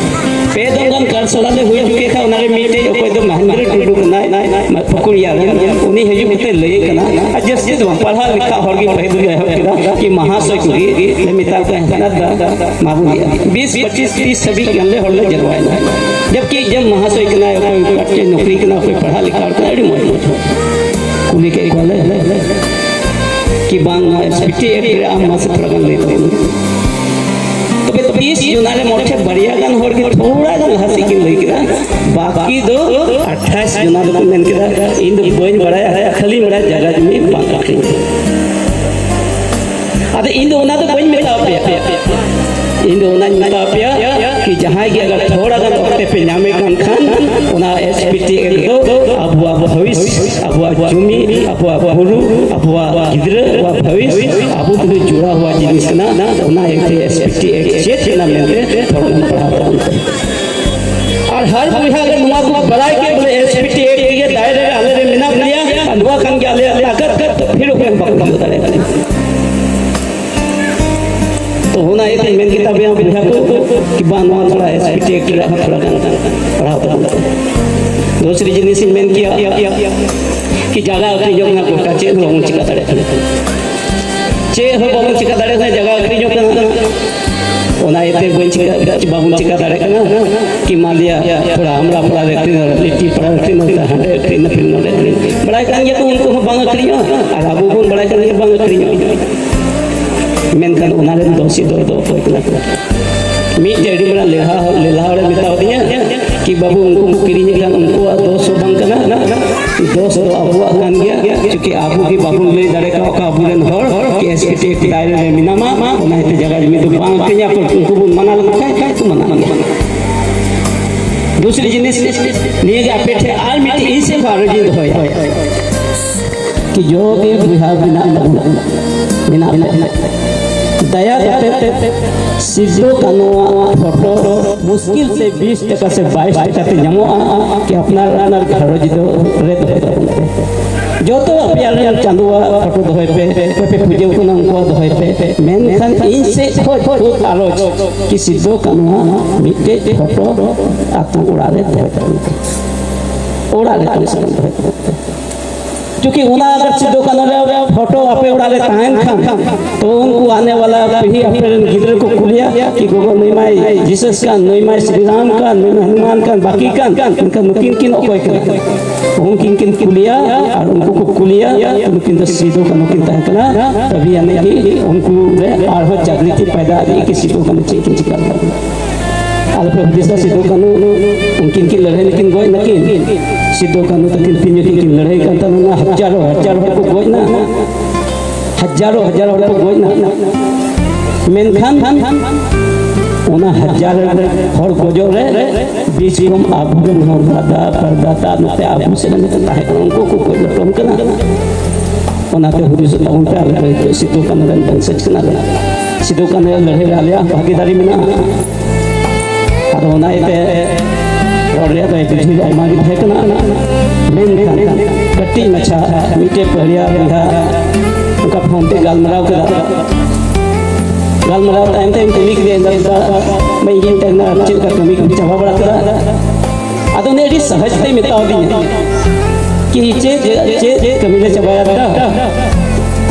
ᱯᱮ ᱫᱚᱢ ᱜᱟᱱ ᱠᱟᱨᱥᱟᱞᱟ ᱞᱮ ᱦᱩᱭ ᱦᱚᱪᱚ ᱠᱮᱫ ᱠᱷᱟᱱ, ᱚᱱᱟᱨᱮ ᱢᱤᱫᱴᱮᱡ ᱚᱠᱚᱭ ᱫᱚ ᱢᱚᱦᱮᱱᱫᱨᱚ ᱴᱩᱰᱩ ᱠᱟᱱᱟᱭ, ᱯᱷᱩᱠᱩᱲᱤᱭᱟ ᱨᱮᱱ, ᱩᱱᱤ ᱦᱤᱡᱩᱜ ᱠᱟᱛᱮ ᱞᱟᱹᱭᱮ ᱠᱟᱱᱟ, ᱟᱨ ᱡᱟᱹᱥᱛᱤ ᱫᱚ ᱵᱟᱝ, ᱯᱟᱲᱦᱟᱣ ᱞᱮᱠᱷᱟ ᱦᱚᱲ ᱜᱮ ᱯᱟᱹᱦᱤᱞ ᱫᱚᱞᱮ ᱮᱦᱚᱵ ᱠᱮᱫᱟ ᱠᱤ ᱢᱟᱦᱟᱥᱚᱭ ᱠᱚᱜᱮ ᱞᱮ ᱢᱮᱛᱟ ᱠᱚ ᱠᱟᱱᱟ, ᱫᱟ ᱢᱟ ᱵᱚᱱ ᱤᱭᱟᱹ ᱵᱤᱥ ᱯᱚᱸᱪᱤᱥ ᱛᱤᱥ ᱦᱟᱹᱵᱤᱡ ᱜᱟᱱ ᱞᱮ ᱦᱚᱲ ᱞᱮ ᱡᱟᱨᱣᱟᱭᱮᱱᱟ᱾ ᱡᱚᱵᱠᱤ ᱡᱮ ᱢᱟᱦᱟᱥᱚᱭ ᱠᱟᱱᱟᱭ, ᱚᱠᱚᱭ ᱠᱟᱴᱪᱮ ᱱᱚᱠᱨᱤ ᱠᱟᱱᱟ, ᱚᱠᱚᱭ ᱯᱟᱲᱦᱟᱣ ᱞᱮᱠᱷᱟ ᱦᱚᱲ ᱠᱟᱱᱟ, ᱟᱹᱰᱤ ᱢᱚᱡᱽ ᱢᱚᱡᱽ ᱠᱩᱞᱤ ᱠᱮᱫ ᱠᱚᱣᱟᱞᱮ ᱠᱤ ᱵᱟᱝ, ᱱᱚᱣᱟ ᱮᱥ ᱯᱤ ᱴᱤ ᱮᱠᱴ ᱨᱮ ᱟᱢ ᱢᱟᱥᱮ ᱛᱷᱚᱲᱟ ᱜᱟᱱ ᱞᱟᱹᱭ ᱛᱟᱵᱚᱱ ᱢᱮ᱾ ᱛᱚᱵᱮ ᱵᱤᱥ ᱡᱚᱱᱟ ᱨᱮ ᱢᱚᱴᱷᱮ ᱵᱟᱨᱭᱟ ᱜᱟᱱ ᱦᱚᱲ ᱜᱮ ᱛᱷᱚᱲᱟ ᱜᱟᱱ ᱞᱟᱦᱟ ᱥᱮᱫ ᱠᱤᱱ ᱞᱟᱹᱭ ᱠᱮᱫᱟ, ᱵᱟᱹᱠᱤ ᱫᱚ ᱟᱴᱷᱟᱥ ᱡᱚᱱᱟ ᱫᱚᱠᱚ ᱢᱮᱱ ᱠᱮᱫᱟ, "ᱤᱧ ᱫᱚ ᱵᱟᱹᱧ ᱵᱟᱲᱟᱭᱟ, ᱠᱷᱟᱹᱞᱤᱧ ᱵᱟᱲᱟᱭᱟ ᱡᱟᱭᱜᱟ ᱡᱩᱢᱤ ᱵᱟᱝ ᱟᱹᱠᱷᱨᱤᱧ᱾" ᱟᱫᱚ ᱤᱧ ᱫᱚ ᱚᱱᱟ ᱫᱚ ᱵᱟᱹᱧ ᱢᱮᱛᱟ ᱯᱮᱭᱟ, ᱤᱧ ᱫᱚ ᱚᱱᱟᱧ ᱢᱮᱛᱟ ᱯᱮᱭᱟ ᱠᱤ ᱡᱟᱦᱟᱸᱭ ᱜᱮ ᱟᱜᱟᱨ ᱛᱷᱚᱲᱟ ᱜᱟᱱ ᱚᱠᱛᱮ ᱯᱮ ᱧᱟᱢᱮ ᱠᱟᱱ ᱠᱷᱟᱱ, ᱚᱱᱟ ᱮᱥ ᱯᱤ ᱴᱤ ᱮᱠᱴ ᱫᱚ ᱟᱵᱚᱣᱟᱜ ᱵᱷᱚᱵᱤᱥ, ᱟᱵᱚᱣᱟᱜ ᱡᱩᱢᱤ, ᱟᱵᱚᱣᱟᱜ ᱵᱩᱨᱩ, ᱟᱵᱚᱣᱟᱜ ᱜᱤᱫᱽᱨᱟᱹ, ᱟᱵᱚᱣᱟᱜ ᱵᱷᱚᱵᱤᱥ, ᱟᱵᱚ ᱛᱮᱜᱮ ᱡᱚᱲᱟᱣ ᱦᱩᱭᱟ ᱡᱤᱱᱤᱥ ᱠᱟᱱᱟ᱾ ᱚᱱᱟ ᱤᱭᱟᱹᱛᱮ ᱮᱥ ᱯᱤ ᱴᱤ ᱮᱠᱴ ᱪᱮᱫ ᱠᱟᱱᱟ ᱢᱮᱱᱛᱮ ᱛᱷᱚᱲᱟ ᱜᱟᱱ ᱯᱟᱲᱦᱟᱣ ᱛᱟᱵᱚᱱ ᱯᱮ᱾ ᱟᱨ ᱦᱟᱨ ᱵᱚᱭᱦᱟ ᱟᱜᱟᱨ ᱱᱚᱣᱟ ᱠᱚ ᱵᱟᱲᱟᱭ ᱠᱮᱫ ᱵᱚᱞᱮ ᱮᱥ ᱯᱤ ᱴᱤ ᱮᱠᱴ ᱨᱮᱜᱮ ᱫᱟᱭᱨᱟ ᱨᱮ ᱟᱞᱮ ᱨᱮ ᱢᱮᱱᱟᱜ ᱞᱮᱭᱟ ᱟᱨ ᱱᱚᱣᱟ ᱠᱟᱱ ᱜᱮᱭᱟ ᱟᱞᱮᱭᱟᱜ ᱛᱟᱠᱟᱛ, ᱛᱚ ᱯᱷᱤᱨ ᱚᱠᱚᱭ ᱦᱚᱸ ᱵᱟᱠᱚ ᱵᱩᱡᱷᱟᱹᱣ ᱫᱟᱲᱮᱭᱟᱜ ᱠᱟᱱᱟ᱾ ᱛᱚ ᱚᱱᱟ ᱤᱭᱟᱹᱛᱮᱧ ᱢᱮᱱ ᱠᱮᱫᱟ ᱵᱚᱭᱦᱟ ᱠᱚ ᱠᱤ ᱵᱟᱝ, ᱱᱚᱣᱟ ᱛᱷᱚᱲᱟ ᱮᱥ ᱯᱤ ᱴᱤ ᱮᱠᱴ ᱨᱮᱭᱟᱜ ᱦᱚᱸ ᱛᱷᱚᱲᱟ ᱜᱟᱱ ᱯᱟᱲᱦᱟᱣ ᱛᱟᱵᱚᱱ ᱯᱮ᱾ ᱫᱚᱥᱨᱤ ᱡᱤᱱᱤᱥ ᱤᱧ ᱢᱮᱱ ᱠᱮᱭᱟ ᱠᱤ ᱡᱟᱭᱜᱟ ᱟᱹᱠᱷᱨᱤᱧᱚᱜ ᱠᱟᱱᱟ, ᱜᱚᱴᱟ ᱪᱮᱫ ᱦᱚᱸ ᱵᱟᱵᱚᱱ ᱪᱤᱠᱟ ᱫᱟᱲᱮᱭᱟᱜ ᱠᱟᱱᱟ, ᱪᱮᱫ ᱦᱚᱸ ᱵᱟᱵᱚᱱ ᱪᱤᱠᱟ ᱫᱟᱲᱮᱭᱟᱜ ᱠᱟᱱᱟ, ᱡᱟᱭᱜᱟ ᱟᱹᱠᱷᱨᱤᱧᱚᱜ ᱠᱟᱱᱟ᱾ ᱚᱱᱟ ᱤᱭᱟᱹᱛᱮ ᱵᱟᱹᱧ ᱪᱤᱠᱟ, ᱵᱟᱵᱚᱱ ᱪᱤᱠᱟ ᱫᱟᱲᱮᱭᱟᱜ ᱠᱟᱱᱟ ᱠᱤ ᱢᱟᱱ ᱞᱤᱭᱟ ᱛᱷᱚᱲᱟ ᱟᱢᱲᱟ ᱯᱟᱲᱟ ᱨᱮ ᱟᱹᱠᱷᱨᱤᱧ, ᱞᱤᱴᱤ ᱯᱟᱲᱟ ᱨᱮ ᱟᱹᱠᱷᱨᱤᱧ, ᱦᱟᱸᱰᱮ ᱟᱹᱠᱷᱨᱤᱧ, ᱱᱟᱹᱠᱷᱨᱤᱧ, ᱱᱚᱰᱮ ᱟᱹᱠᱷᱨᱤᱧ, ᱵᱟᱲᱟᱭ ᱠᱟᱱ ᱜᱮᱭᱟ ᱠᱚ ᱩᱱᱠᱩ ᱦᱚᱸ ᱵᱟᱝ ᱟᱹᱠᱷᱨᱤᱧᱚᱜᱼᱟ, ᱟᱨ ᱟᱵᱚ ᱵᱚᱱ ᱵᱟᱲᱟᱭ ᱠᱟᱱ ᱜᱮᱭᱟ ᱵᱟᱝ ᱟᱹᱠᱷᱨᱤᱧᱚᱜᱼᱟ᱾ ᱢᱮᱱᱠᱷᱟᱱ ᱚᱱᱟ ᱨᱮᱱ ᱫᱚᱥᱤ ᱫᱚ ᱫᱚ ᱚᱠᱚᱭ ᱠᱟᱱᱟ ᱠᱚ? ᱢᱤᱫᱴᱮᱡ ᱟᱹᱰᱤ ᱢᱟᱨᱟᱝ ᱞᱮᱞᱦᱟ, ᱞᱮᱞᱦᱟ ᱦᱚᱲᱮ ᱢᱮᱛᱟᱣ ᱫᱤᱧᱟ, ᱠᱤ ᱵᱟᱹᱵᱩ, ᱩᱱᱠᱩ ᱠᱚ ᱠᱤᱨᱤᱧᱮᱫ ᱠᱷᱟᱱ ᱩᱱᱠᱩᱣᱟᱜ ᱫᱳᱥ ᱦᱚᱸ ᱵᱟᱝ ᱠᱟᱱᱟ, ᱫᱳᱥ ᱫᱚ ᱟᱵᱚᱣᱟᱜ ᱠᱟᱱ ᱜᱮᱭᱟ᱾ ᱪᱩᱸᱠᱤ ᱟᱵᱚ ᱜᱮ ᱵᱟᱵᱚᱱ ᱞᱟᱹᱭ ᱫᱟᱲᱮ ᱠᱟᱣᱟᱫ ᱠᱚᱣᱟ ᱟᱵᱚᱨᱮᱱ ᱦᱚᱲ ᱠᱤ ᱮᱥ ᱯᱤ ᱴᱤ ᱮᱠᱴ ᱫᱟᱭᱨᱟ ᱨᱮ ᱢᱮᱱᱟᱢᱟ, ᱚᱱᱟ ᱤᱭᱟᱹᱛᱮ ᱡᱟᱭᱜᱟ ᱡᱚᱢᱤ ᱫᱚ ᱵᱟᱝ ᱟᱹᱠᱷᱨᱤᱧᱟ᱾ ᱩᱱᱠᱩ ᱵᱚᱱ ᱢᱟᱱᱟ ᱞᱮᱠᱚ ᱠᱷᱟᱱ, ᱠᱷᱟᱱ ᱠᱚ ᱢᱟᱱᱟ ᱜᱮᱭᱟ᱾ ᱫᱩᱥᱨᱤ ᱡᱤᱱᱤᱥ ᱱᱤᱭᱟᱹ ᱜᱮ ᱟᱯᱮ ᱴᱷᱮᱱ ᱟᱨ ᱢᱤᱫᱴᱤᱡ ᱤᱧ ᱥᱮᱫ ᱠᱷᱚᱱ ᱟᱨᱚᱡᱤᱧ ᱫᱚᱦᱚᱭᱟ᱾ ᱠᱤ ᱡᱚ ᱜᱮ ᱵᱚᱭᱦᱟ ᱢᱮᱱᱟᱜ ᱛᱟᱵᱚᱱᱟ, ᱢᱮᱱᱟᱜ ᱛᱟᱵᱚᱱᱟ᱾ ᱫᱟᱭᱟ ᱠᱟᱛᱮ ᱥᱤᱫᱩ ᱠᱟᱹᱱᱩᱣᱟᱜ ᱯᱷᱳᱴᱳ ᱢᱩᱥᱠᱤᱞ ᱛᱮ ᱵᱤᱥ ᱴᱟᱠᱟ ᱥᱮ ᱵᱟᱭᱤᱥ ᱴᱟᱠᱟ ᱛᱮ ᱧᱟᱢᱚᱜᱼᱟ, ᱠᱤ ᱟᱯᱱᱟᱨ ᱟᱯᱱᱟᱨ ᱜᱷᱟᱨᱚᱸᱡᱽ ᱫᱚ ᱨᱮ ᱫᱚᱦᱚᱭ ᱛᱟᱵᱚᱱ ᱯᱮ᱾ ᱡᱚᱛᱚ ᱟᱯᱮᱭᱟᱜ ᱨᱮᱱ ᱪᱟᱸᱫᱳᱣᱟᱜ ᱯᱷᱳᱴᱳ ᱫᱚᱦᱚᱭ ᱯᱮ, ᱚᱠᱚᱭ ᱯᱮ ᱯᱩᱡᱟᱹ ᱠᱟᱱᱟ ᱩᱱᱠᱩᱣᱟᱜ ᱫᱚᱦᱚᱭ ᱯᱮ, ᱢᱮᱱᱠᱷᱟᱱ ᱤᱧ ᱥᱮᱫ ᱠᱷᱚᱱ ᱠᱷᱩᱫ ᱟᱨᱚᱡᱽ ᱠᱤ ᱥᱤᱫᱩ ᱠᱟᱹᱱᱩᱣᱟᱜ ᱢᱤᱫᱴᱮᱡ ᱯᱷᱳᱴᱳ ᱟᱛᱳ ᱚᱲᱟᱜ ᱨᱮ ᱫᱚᱦᱚᱭ ᱛᱟᱵᱚᱱ ᱯᱮ, ᱚᱲᱟᱜ ᱨᱮ ᱠᱚᱢ ᱥᱮ ᱠᱚᱢ ᱫᱚᱦᱚᱭ ᱛᱟᱵᱚᱱ ᱯᱮ᱾ ᱪᱩᱸᱠᱤ ᱚᱱᱟ ᱟᱜᱟᱨ ᱥᱤᱫᱩ ᱠᱟᱹᱱᱩ ᱨᱮ ᱯᱷᱳᱴᱳ ᱟᱯᱮ ᱚᱲᱟᱜ ᱨᱮ ᱛᱟᱦᱮᱱ ᱠᱷᱟᱱ, ᱛᱚ ᱩᱱᱠᱩ ᱟᱱᱮ ᱣᱟᱞᱟ ᱯᱤᱲᱦᱤ ᱟᱯᱮ ᱨᱮᱱ ᱜᱤᱫᱽᱨᱟᱹ ᱠᱚ ᱠᱩᱞᱤᱭᱟ ᱠᱤ ᱜᱚᱜᱚ ᱱᱩᱭ ᱢᱟᱭ ᱡᱤᱥᱚᱥ ᱠᱟᱱ, ᱱᱩᱭ ᱢᱟᱭ ᱥᱨᱤ ᱨᱟᱢ ᱠᱟᱱ, ᱱᱩᱭ ᱢᱟᱭ ᱦᱚᱱᱩᱢᱟᱱ ᱠᱟᱱ, ᱵᱟᱹᱠᱤ ᱠᱟᱱ, ᱮᱱᱠᱷᱟᱱ ᱱᱩᱠᱤᱱ ᱠᱤᱱ ᱚᱠᱚᱭ ᱠᱟᱱᱟ? ᱩᱱᱠᱤᱱ ᱠᱤᱱ ᱠᱩᱞᱤᱭᱟ ᱟᱨ ᱩᱱᱠᱩ ᱠᱚ ᱠᱩᱞᱤᱭᱟ, ᱱᱩᱠᱤᱱ ᱫᱚ ᱥᱤᱫᱩ ᱠᱟᱹᱱᱩ ᱠᱤᱱ ᱛᱟᱦᱮᱸ ᱠᱟᱱᱟ᱾ ᱛᱚᱵᱮ ᱟᱹᱱᱤᱡ ᱜᱮ ᱩᱱᱠᱩ ᱨᱮ ᱟᱨᱦᱚᱸ ᱡᱟᱜᱽᱨᱤᱛᱤ ᱯᱟᱭᱫᱟ ᱟᱹᱫᱤ ᱠᱤ ᱥᱤᱫᱩ ᱠᱟᱹᱱᱩ ᱪᱮᱫ ᱠᱤᱱ ᱪᱤᱠᱟ ᱞᱮᱫᱟ᱾ ᱟᱞᱚᱯᱮ ᱦᱩᱫᱤᱥᱟ, ᱥᱤᱫᱩ ᱠᱟᱹᱱᱩ ᱩᱱᱠᱤᱱ ᱠᱤᱱ ᱞᱟᱹᱲᱦᱟᱹᱭ ᱞᱮᱠᱤᱱ ᱜᱚᱡ ᱱᱟᱠᱤᱱ᱾ ᱥᱤᱫᱩ ᱠᱟᱹᱱᱩ ᱛᱟᱹᱠᱤᱱ ᱛᱤᱱ ᱡᱚᱠᱷᱚᱱ ᱠᱤᱱ ᱞᱟᱹᱲᱦᱟᱹᱭ ᱠᱟᱱ ᱛᱟᱦᱮᱱᱟ, ᱦᱟᱡᱟᱨᱚ ᱦᱟᱡᱟᱨ ᱦᱚᱲ ᱠᱚ ᱜᱚᱡ ᱱᱟ, ᱦᱟᱡᱟᱨᱚ ᱦᱟᱡᱟᱨ ᱦᱚᱲ ᱠᱚ ᱜᱚᱡ ᱱᱟ᱾ ᱢᱮᱱᱠᱷᱟᱱ ᱚᱱᱟ ᱦᱟᱡᱟᱨ ᱦᱚᱲ ᱜᱚᱡᱚᱜ ᱨᱮ ᱵᱤᱥ ᱠᱚᱢ ᱟᱵᱚᱨᱮᱱ ᱦᱚᱲ ᱫᱟᱫᱟ ᱯᱨᱟᱫᱟᱛᱟ ᱱᱚᱛᱮ ᱟᱵᱚ ᱥᱮᱫ ᱨᱮᱱ ᱠᱚ ᱛᱟᱦᱮᱸ ᱠᱟᱱᱟ, ᱩᱱᱠᱩ ᱠᱚ ᱜᱚᱡ ᱞᱚᱴᱚᱢ ᱠᱟᱱᱟ᱾ ᱚᱱᱟᱛᱮ ᱦᱩᱫᱤᱥᱚᱜ ᱛᱟᱵᱚᱱ ᱯᱮ, ᱟᱞᱮ ᱫᱚ ᱥᱤᱫᱩ ᱠᱟᱹᱱᱩ ᱨᱮᱱ ᱵᱚᱝᱥᱚᱡᱽ ᱠᱟᱱᱟ ᱞᱮ᱾ ᱥᱤᱫᱩ ᱠᱟᱹᱱᱩ ᱞᱟᱹᱲᱦᱟᱹᱭ ᱨᱮ ᱟᱞᱮᱭᱟᱜ ᱵᱷᱟᱜᱤᱫᱟᱨᱤ ᱢᱮᱱᱟᱜᱼᱟ᱾ ᱟᱫᱚ ᱚᱱᱟ ᱤᱭᱟᱹᱛᱮ ᱨᱚᱲ ᱨᱮᱭᱟᱜ ᱫᱚ ᱟᱹᱰᱤ ᱰᱷᱮᱨ ᱟᱭᱢᱟ ᱜᱮ ᱛᱟᱦᱮᱸ ᱠᱟᱱᱟ, ᱢᱮᱱᱠᱷᱟᱱ ᱠᱟᱹᱴᱤᱡ ᱢᱟᱪᱷᱟ ᱢᱤᱫᱴᱮᱡ ᱯᱟᱹᱦᱲᱤᱭᱟ ᱵᱚᱭᱦᱟ ᱚᱱᱠᱟ ᱯᱷᱳᱱ ᱛᱮ ᱜᱟᱞᱢᱟᱨᱟᱣ ᱠᱮᱫᱟ᱾ ᱜᱟᱞᱢᱟᱨᱟᱣ ᱛᱟᱭᱚᱢ ᱛᱮ ᱤᱧ ᱠᱩᱞᱤ ᱠᱮᱫᱮᱭᱟ, ᱮᱱᱫᱟ ᱫᱟ ᱢᱮᱱ ᱤᱧ ᱛᱟᱦᱮᱱᱟ, ᱪᱮᱫ ᱞᱮᱠᱟ ᱠᱟᱹᱢᱤ ᱠᱚ ᱪᱟᱵᱟ ᱵᱟᱲᱟ ᱠᱮᱫᱟ? ᱟᱫᱚ ᱩᱱᱤ ᱟᱹᱰᱤ ᱥᱚᱦᱚᱡ ᱛᱮᱭ ᱢᱮᱛᱟᱣ ᱫᱤᱧᱟ ᱠᱤ ᱪᱮᱫ ᱪᱮᱫ ᱠᱟᱹᱢᱤ ᱞᱮ ᱪᱟᱵᱟᱭᱟ ᱫᱟ?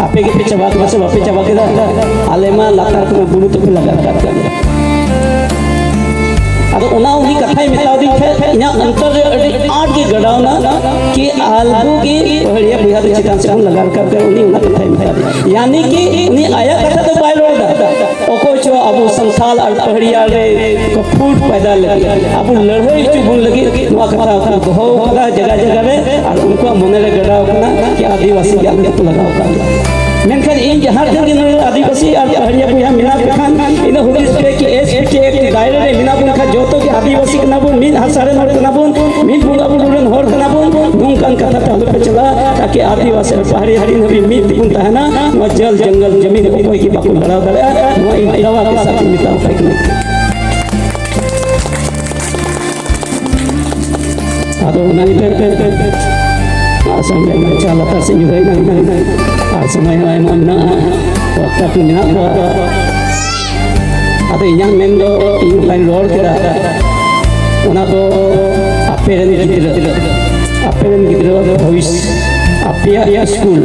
ᱟᱯᱮ ᱜᱮᱯᱮ ᱪᱟᱵᱟ ᱠᱮᱫᱟ ᱥᱮ ᱵᱟᱯᱮ ᱪᱟᱵᱟ ᱠᱮᱫᱟ? ᱟᱞᱮ ᱢᱟ ᱞᱟᱛᱟᱨ ᱠᱷᱚᱱ ᱵᱩᱨᱩ ᱛᱮᱯᱮ ᱞᱟᱜᱟ ᱟᱠᱟᱫ ᱞᱮᱭᱟ᱾ ᱟᱫᱚ ᱚᱱᱟ ᱩᱱᱤ ᱠᱟᱛᱷᱟᱭ ᱢᱮᱛᱟᱣ ᱫᱤᱧ ᱠᱷᱟᱡ ᱤᱧᱟᱹᱜ ᱚᱱᱛᱚᱨ ᱨᱮ ᱟᱹᱰᱤ ᱟᱸᱴ ᱜᱮ ᱜᱟᱰᱟᱣ ᱮᱱᱟ ᱠᱤ ᱟᱞᱵᱩ ᱜᱮ ᱯᱟᱹᱦᱲᱤᱭᱟ ᱵᱚᱭᱦᱟ ᱫᱚ ᱪᱮᱛᱟᱱ ᱥᱮᱫ ᱵᱚᱱ ᱞᱟᱜᱟ ᱨᱟᱠᱟᱵ ᱠᱟᱭᱟ, ᱩᱱᱤ ᱚᱱᱟ ᱠᱟᱛᱷᱟᱭ ᱢᱮᱛᱟᱣ ᱫᱤᱧᱟ᱾ ᱭᱟᱱᱤ ᱠᱤ ᱩᱱᱤ ᱟᱭᱟᱜ ᱠᱟᱛᱷᱟ ᱫᱚ ᱵᱟᱭ ᱨᱚᱲ ᱮᱫᱟ, ᱚᱠᱚᱭ ᱪᱚ ᱟᱵᱚ ᱥᱟᱱᱛᱟᱞ ᱟᱨ ᱯᱟᱦᱟᱲᱤᱭᱟ ᱨᱮ ᱠᱚ ᱯᱷᱩᱴ ᱯᱟᱭᱫᱟ ᱞᱟᱹᱜᱤᱫ, ᱟᱵᱚ ᱞᱟᱹᱲᱦᱟᱹᱭ ᱦᱚᱪᱚ ᱵᱚᱱ ᱞᱟᱹᱜᱤᱫ ᱱᱚᱣᱟ ᱠᱟᱛᱷᱟ ᱠᱚ ᱫᱚᱦᱚ ᱟᱠᱟᱫᱟ ᱡᱟᱭᱜᱟ ᱡᱟᱭᱜᱟ ᱨᱮ᱾ ᱟᱨ ᱩᱱᱠᱩᱣᱟᱜ ᱢᱚᱱᱮ ᱨᱮ ᱜᱟᱰᱟᱣ ᱠᱟᱱᱟ ᱠᱤ ᱟᱹᱫᱤᱵᱟᱹᱥᱤ ᱜᱮ ᱟᱞᱮ ᱠᱚ ᱞᱟᱜᱟᱣ ᱟᱠᱟᱫ ᱞᱮᱭᱟ᱾ ᱢᱮᱱᱠᱷᱟᱱ ᱤᱧ ᱡᱟᱦᱟᱸ ᱛᱤᱱᱟᱹᱜ ᱜᱮ ᱱᱚᱰᱮ ᱟᱹᱫᱤᱵᱟᱹᱥᱤ ᱟᱨ ᱯᱟᱦᱟᱲᱤᱭᱟ ᱵᱚᱭᱦᱟ ᱢᱮᱱᱟᱜ ᱠᱚ ᱠᱷᱟᱱ, ᱤᱱᱟᱹ ᱦᱩᱫᱤᱥ ᱯᱮ ᱠᱤ ᱮᱥ ᱴᱤ ᱮᱠᱴ ᱫᱟᱭᱨᱟ ᱨᱮ ᱢᱮᱱᱟᱜ ᱵᱚᱱ ᱠᱷᱟᱱ ᱡᱚᱛᱚ ᱜᱮ ᱟᱹᱫᱤᱵᱟᱹᱥᱤ ᱠᱟᱱᱟ ᱵᱚᱱ, ᱢᱤᱫ ᱦᱟᱥᱟ ᱨᱮᱱ ᱦᱚᱲ ᱠᱟᱱᱟ ᱵᱚᱱ, ᱢᱤᱫ ᱵᱚᱸᱜᱟ ᱵᱩᱨᱩ ᱨᱮᱱ ᱦᱚᱲ ᱠᱟᱱᱟ ᱵᱚᱱ᱾ ᱱᱚᱝᱠᱟᱱ ᱠᱟᱛᱷᱟ ᱛᱮ ᱟᱞᱚ ᱯᱮ ᱪᱟᱞᱟᱜᱼᱟ, ᱛᱟᱠᱤ ᱟᱹᱫᱤᱵᱟᱹᱥᱤ ᱟᱨ ᱯᱟᱦᱟᱲᱤ ᱦᱟᱹᱨᱤ ᱦᱟᱹᱵᱤᱡ ᱢᱤᱫ ᱛᱮᱵᱚᱱ ᱛᱟᱦᱮᱱᱟ᱾ ᱱᱚᱣᱟ ᱡᱚᱞ ᱡᱚᱝᱜᱚᱞ ᱡᱚᱢᱤᱱ ᱚᱠᱚᱭ ᱜᱮ ᱵᱟᱠᱚ ᱞᱟᱲᱟᱣ ᱫᱟᱲᱮᱭᱟᱜᱼᱟ᱾ ᱱᱚᱣᱟ ᱤᱧ ᱫᱟᱣᱟ ᱠᱮ ᱥᱟᱛ ᱤᱧ ᱢᱮᱛᱟᱣ ᱯᱮ ᱠᱟᱱᱟ᱾ ᱟᱫᱚ ᱚᱱᱟ ᱤᱭᱟᱹᱛᱮ ᱟᱥᱟᱢ ᱨᱮ ᱢᱟᱪᱷᱟ ᱞᱟᱛᱟᱨ ᱥᱮᱫ ᱧᱩᱨᱦᱟᱹᱭ ᱮᱱᱟ, ᱟᱨ ᱥᱚᱢᱚᱭ ᱦᱚᱸ ᱟᱭᱢᱟ ᱢᱮᱱᱟᱜᱼᱟ, ᱚᱠᱛᱟ ᱠᱚ ᱢᱮᱱᱟᱜ ᱠᱚᱣᱟ᱾ ᱟᱫᱚ ᱤᱧᱟᱹᱜ ᱢᱮᱱ ᱫᱚ ᱤᱧ ᱚᱠᱟᱧ ᱨᱚᱲ ᱠᱮᱫᱟ, ᱚᱱᱟ ᱫᱚ ᱟᱯᱮ ᱨᱮᱱ ᱜᱤᱫᱽᱨᱟᱹ, ᱟᱯᱮ ᱨᱮᱱ ᱜᱤᱫᱽᱨᱟᱹᱣᱟᱜ ᱵᱷᱚᱵᱤᱥ, ᱟᱯᱮᱭᱟᱜ ᱥᱠᱩᱞ,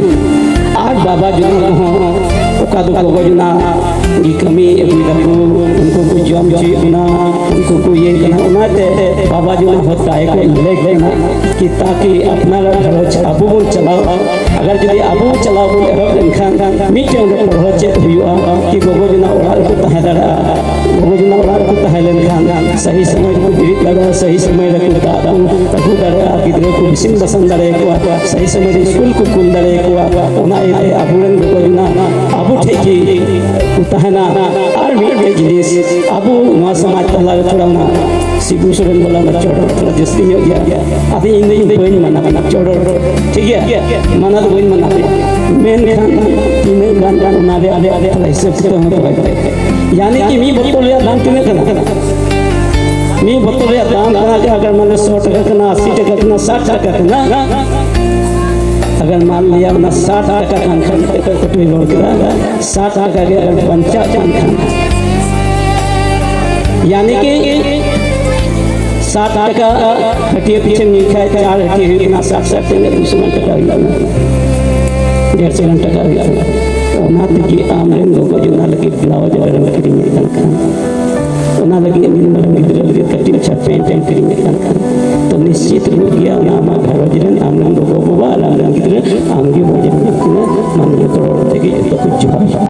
ᱟᱨ ᱵᱟᱵᱟ ᱡᱚᱱᱟ ᱠᱚᱦᱚᱸ ᱚᱠᱟ ᱫᱚ ᱜᱚᱜᱚ ᱡᱚᱱᱟ ᱜᱮ ᱠᱟᱹᱢᱤ ᱟᱹᱜᱩᱭ ᱫᱟᱠᱚ, ᱩᱱᱠᱩ ᱠᱚ ᱡᱚᱢ ᱦᱚᱪᱚᱭᱮᱫ ᱵᱚᱱᱟ, ᱩᱱᱠᱩ ᱠᱚ ᱤᱭᱟᱹᱭ ᱠᱟᱱᱟ᱾ ᱚᱱᱟᱛᱮ ᱵᱟᱵᱟ ᱡᱚᱱᱟ ᱦᱚᱸ ᱫᱟᱭ ᱠᱚ ᱞᱮᱠ ᱠᱟᱱᱟ ᱠᱤ ᱛᱟᱠᱤ ᱟᱯᱱᱟᱨᱟᱜ ᱜᱷᱟᱨᱚᱸᱡᱽ ᱟᱵᱚ ᱵᱚᱱ ᱪᱟᱞᱟᱣ᱾ ᱟᱜᱟᱨ ᱡᱩᱫᱤ ᱟᱵᱚ ᱪᱟᱞᱟᱣ ᱵᱚᱱ ᱮᱦᱚᱵ ᱞᱮᱱᱠᱷᱟᱱ ᱢᱤᱫᱴᱮᱱ ᱚᱸᱰᱮ ᱯᱟᱲᱦᱟᱣ ᱪᱮᱫ ᱦᱩᱭᱩᱜᱼᱟ ᱠᱤ ᱜᱚᱜᱚ ᱡᱚᱱᱟ ᱚᱲᱟᱜ ᱨᱮᱠᱚ ᱛᱟᱦᱮᱸ ᱫᱟᱲᱮᱭᱟᱜᱼᱟ᱾ ᱜᱚᱜᱚ ᱡᱚᱱᱟ ᱚᱲᱟᱜ ᱨᱮᱠᱚ ᱛᱟᱦᱮᱸ ᱞᱮᱱᱠᱷᱟᱱ ᱥᱟᱹᱦᱤ ᱥᱚᱢᱚᱭ ᱨᱮᱠᱚ ᱵᱮᱨᱮᱫ ᱫᱟᱲᱮᱭᱟᱜᱼᱟ, ᱥᱟᱹᱦᱤ ᱥᱚᱢᱚᱭ ᱨᱮᱠᱚ ᱫᱟᱜ ᱠᱚ ᱟᱹᱜᱩ ᱫᱟᱲᱮᱭᱟᱜᱼᱟ, ᱜᱤᱫᱽᱨᱟᱹ ᱠᱚ ᱤᱥᱤᱱ ᱵᱟᱥᱟᱝ ᱫᱟᱲᱮᱭᱟᱠᱚᱣᱟ, ᱥᱟᱹᱦᱤ ᱥᱚᱢᱚᱭ ᱨᱮ ᱥᱠᱩᱞ ᱠᱚ ᱠᱩᱞ ᱫᱟᱲᱮᱭᱟᱠᱚᱣᱟ᱾ ᱚᱱᱟ ᱤᱭᱟᱹᱛᱮ ᱟᱵᱚᱨᱮᱱ ᱜᱚᱜᱚ ᱡᱚᱱᱟ ᱟᱵᱚ ᱴᱷᱮᱡ ᱜᱮ ᱠᱚ ᱛᱟᱦᱮᱱᱟ᱾ ᱟᱨ ᱢᱤᱫᱴᱮᱡ ᱡᱤᱱᱤᱥ, ᱟᱵᱚ ᱱᱚᱣᱟ ᱥᱚᱢᱟᱡᱽ ᱛᱟᱞᱟ ᱨᱮ ᱛᱷᱚᱲᱟ ᱚᱱᱟ ᱥᱤᱵᱩ ᱥᱚᱨᱮᱱ ᱵᱟᱞᱟ ᱚᱱᱟ ᱪᱚᱰᱚᱨ ᱛᱷᱚᱲᱟ ᱡᱟᱹᱥᱛᱤ ᱧᱚᱜ ᱜᱮᱭᱟ᱾ ᱟᱫᱚ ᱤᱧ ᱫᱚ ᱤᱧ ᱵᱟᱹᱧ ᱢᱟᱱᱟ ᱠᱟᱱᱟ ᱪᱚᱰᱚᱨ, ᱴᱷᱤᱠ ᱜᱮᱭᱟ, ᱢᱟᱱᱟ ᱫᱚ ᱵᱟᱹᱧ ᱢᱟᱱᱟ ᱯᱮᱭᱟ, ᱢᱮᱱᱠᱷᱟᱱ ᱛᱤᱱᱟᱹᱜ ᱜᱟᱱ ᱜᱟᱱ ᱚᱱᱟ ᱨᱮ ᱟᱞᱮ ᱛᱷᱚᱲᱟ ᱦᱤᱥᱟᱹᱵ ᱠᱤᱛᱟᱹᱵ ᱦᱚᱸ ᱫᱚᱦᱚᱭ ᱯᱮ᱾ ᱭᱟᱱᱤ ᱠᱤ ᱢᱤᱫ ᱵᱳᱛᱚᱞ ᱨᱮᱭᱟᱜ ᱫᱟᱢ ᱛᱤᱱᱟᱹᱜ ᱠᱟᱱᱟ? ᱢᱤᱫ ᱵᱳᱛᱚᱞ ᱨᱮᱭᱟᱜ ᱫᱟᱢ ᱠᱟᱱᱟ ᱡᱮ ᱟᱜᱟᱨ ᱢᱟᱱᱮ ᱥᱚ ᱴᱟᱠᱟ ᱠᱟᱱᱟ, ᱟᱥᱤ ᱴᱟᱠᱟ ᱠᱟᱱᱟ, ᱥᱟᱴ ᱴᱟᱠᱟ ᱠᱟᱱᱟ, ᱟᱜᱟᱨ ᱢᱟᱱ ᱞᱤᱭᱟ ᱚᱱᱟ ᱥᱟᱴ ᱴᱟᱠᱟ ᱠᱟᱱ ᱠᱷᱟᱱ, ᱚᱠᱚᱭ ᱠᱚᱴᱷᱮᱱ ᱨᱚᱲ ᱠᱮᱫᱟ, ᱥᱟᱴ ᱴᱟᱠᱟ ᱜᱮ ᱟᱜᱟᱨ ᱵᱟᱧᱪᱟᱜ ᱠᱟᱱ ᱠᱷᱟᱱ, ᱭᱟᱱᱤ ᱠᱤ ᱥᱟᱴ ᱴᱟᱠᱟ ᱦᱟᱹᱴᱤᱭᱟᱹ ᱯᱤᱪᱷᱮᱢ ᱧᱩᱭ ᱠᱷᱟᱡ ᱪᱟᱨ ᱦᱟᱹᱴᱤᱭᱟᱹ ᱦᱩᱭᱩᱜ ᱠᱟᱱᱟ, ᱥᱟᱴ ᱥᱟᱴ ᱛᱤᱱᱟᱹᱜ ᱫᱩᱥᱚ ᱜᱟᱱ ᱴᱟᱠᱟ ᱦᱩᱭᱩᱜ ᱠᱟᱱᱟ, ᱰᱮᱲᱥᱚ ᱜᱟᱱ ᱴᱟᱠᱟ ᱦᱩᱭᱩᱜ ᱠᱟᱱᱟ᱾ ᱚᱱᱟ ᱛᱮᱜᱮ ᱟᱢ ᱨᱮᱱ ᱜᱚᱜᱚ ᱡᱚᱱᱟ ᱞᱟᱹᱜᱤᱫ ᱵᱞᱟᱣᱩᱡᱽ ᱟᱜᱟᱨᱮᱢ ᱠᱤᱨᱤᱧᱮᱫ ᱠᱟᱱ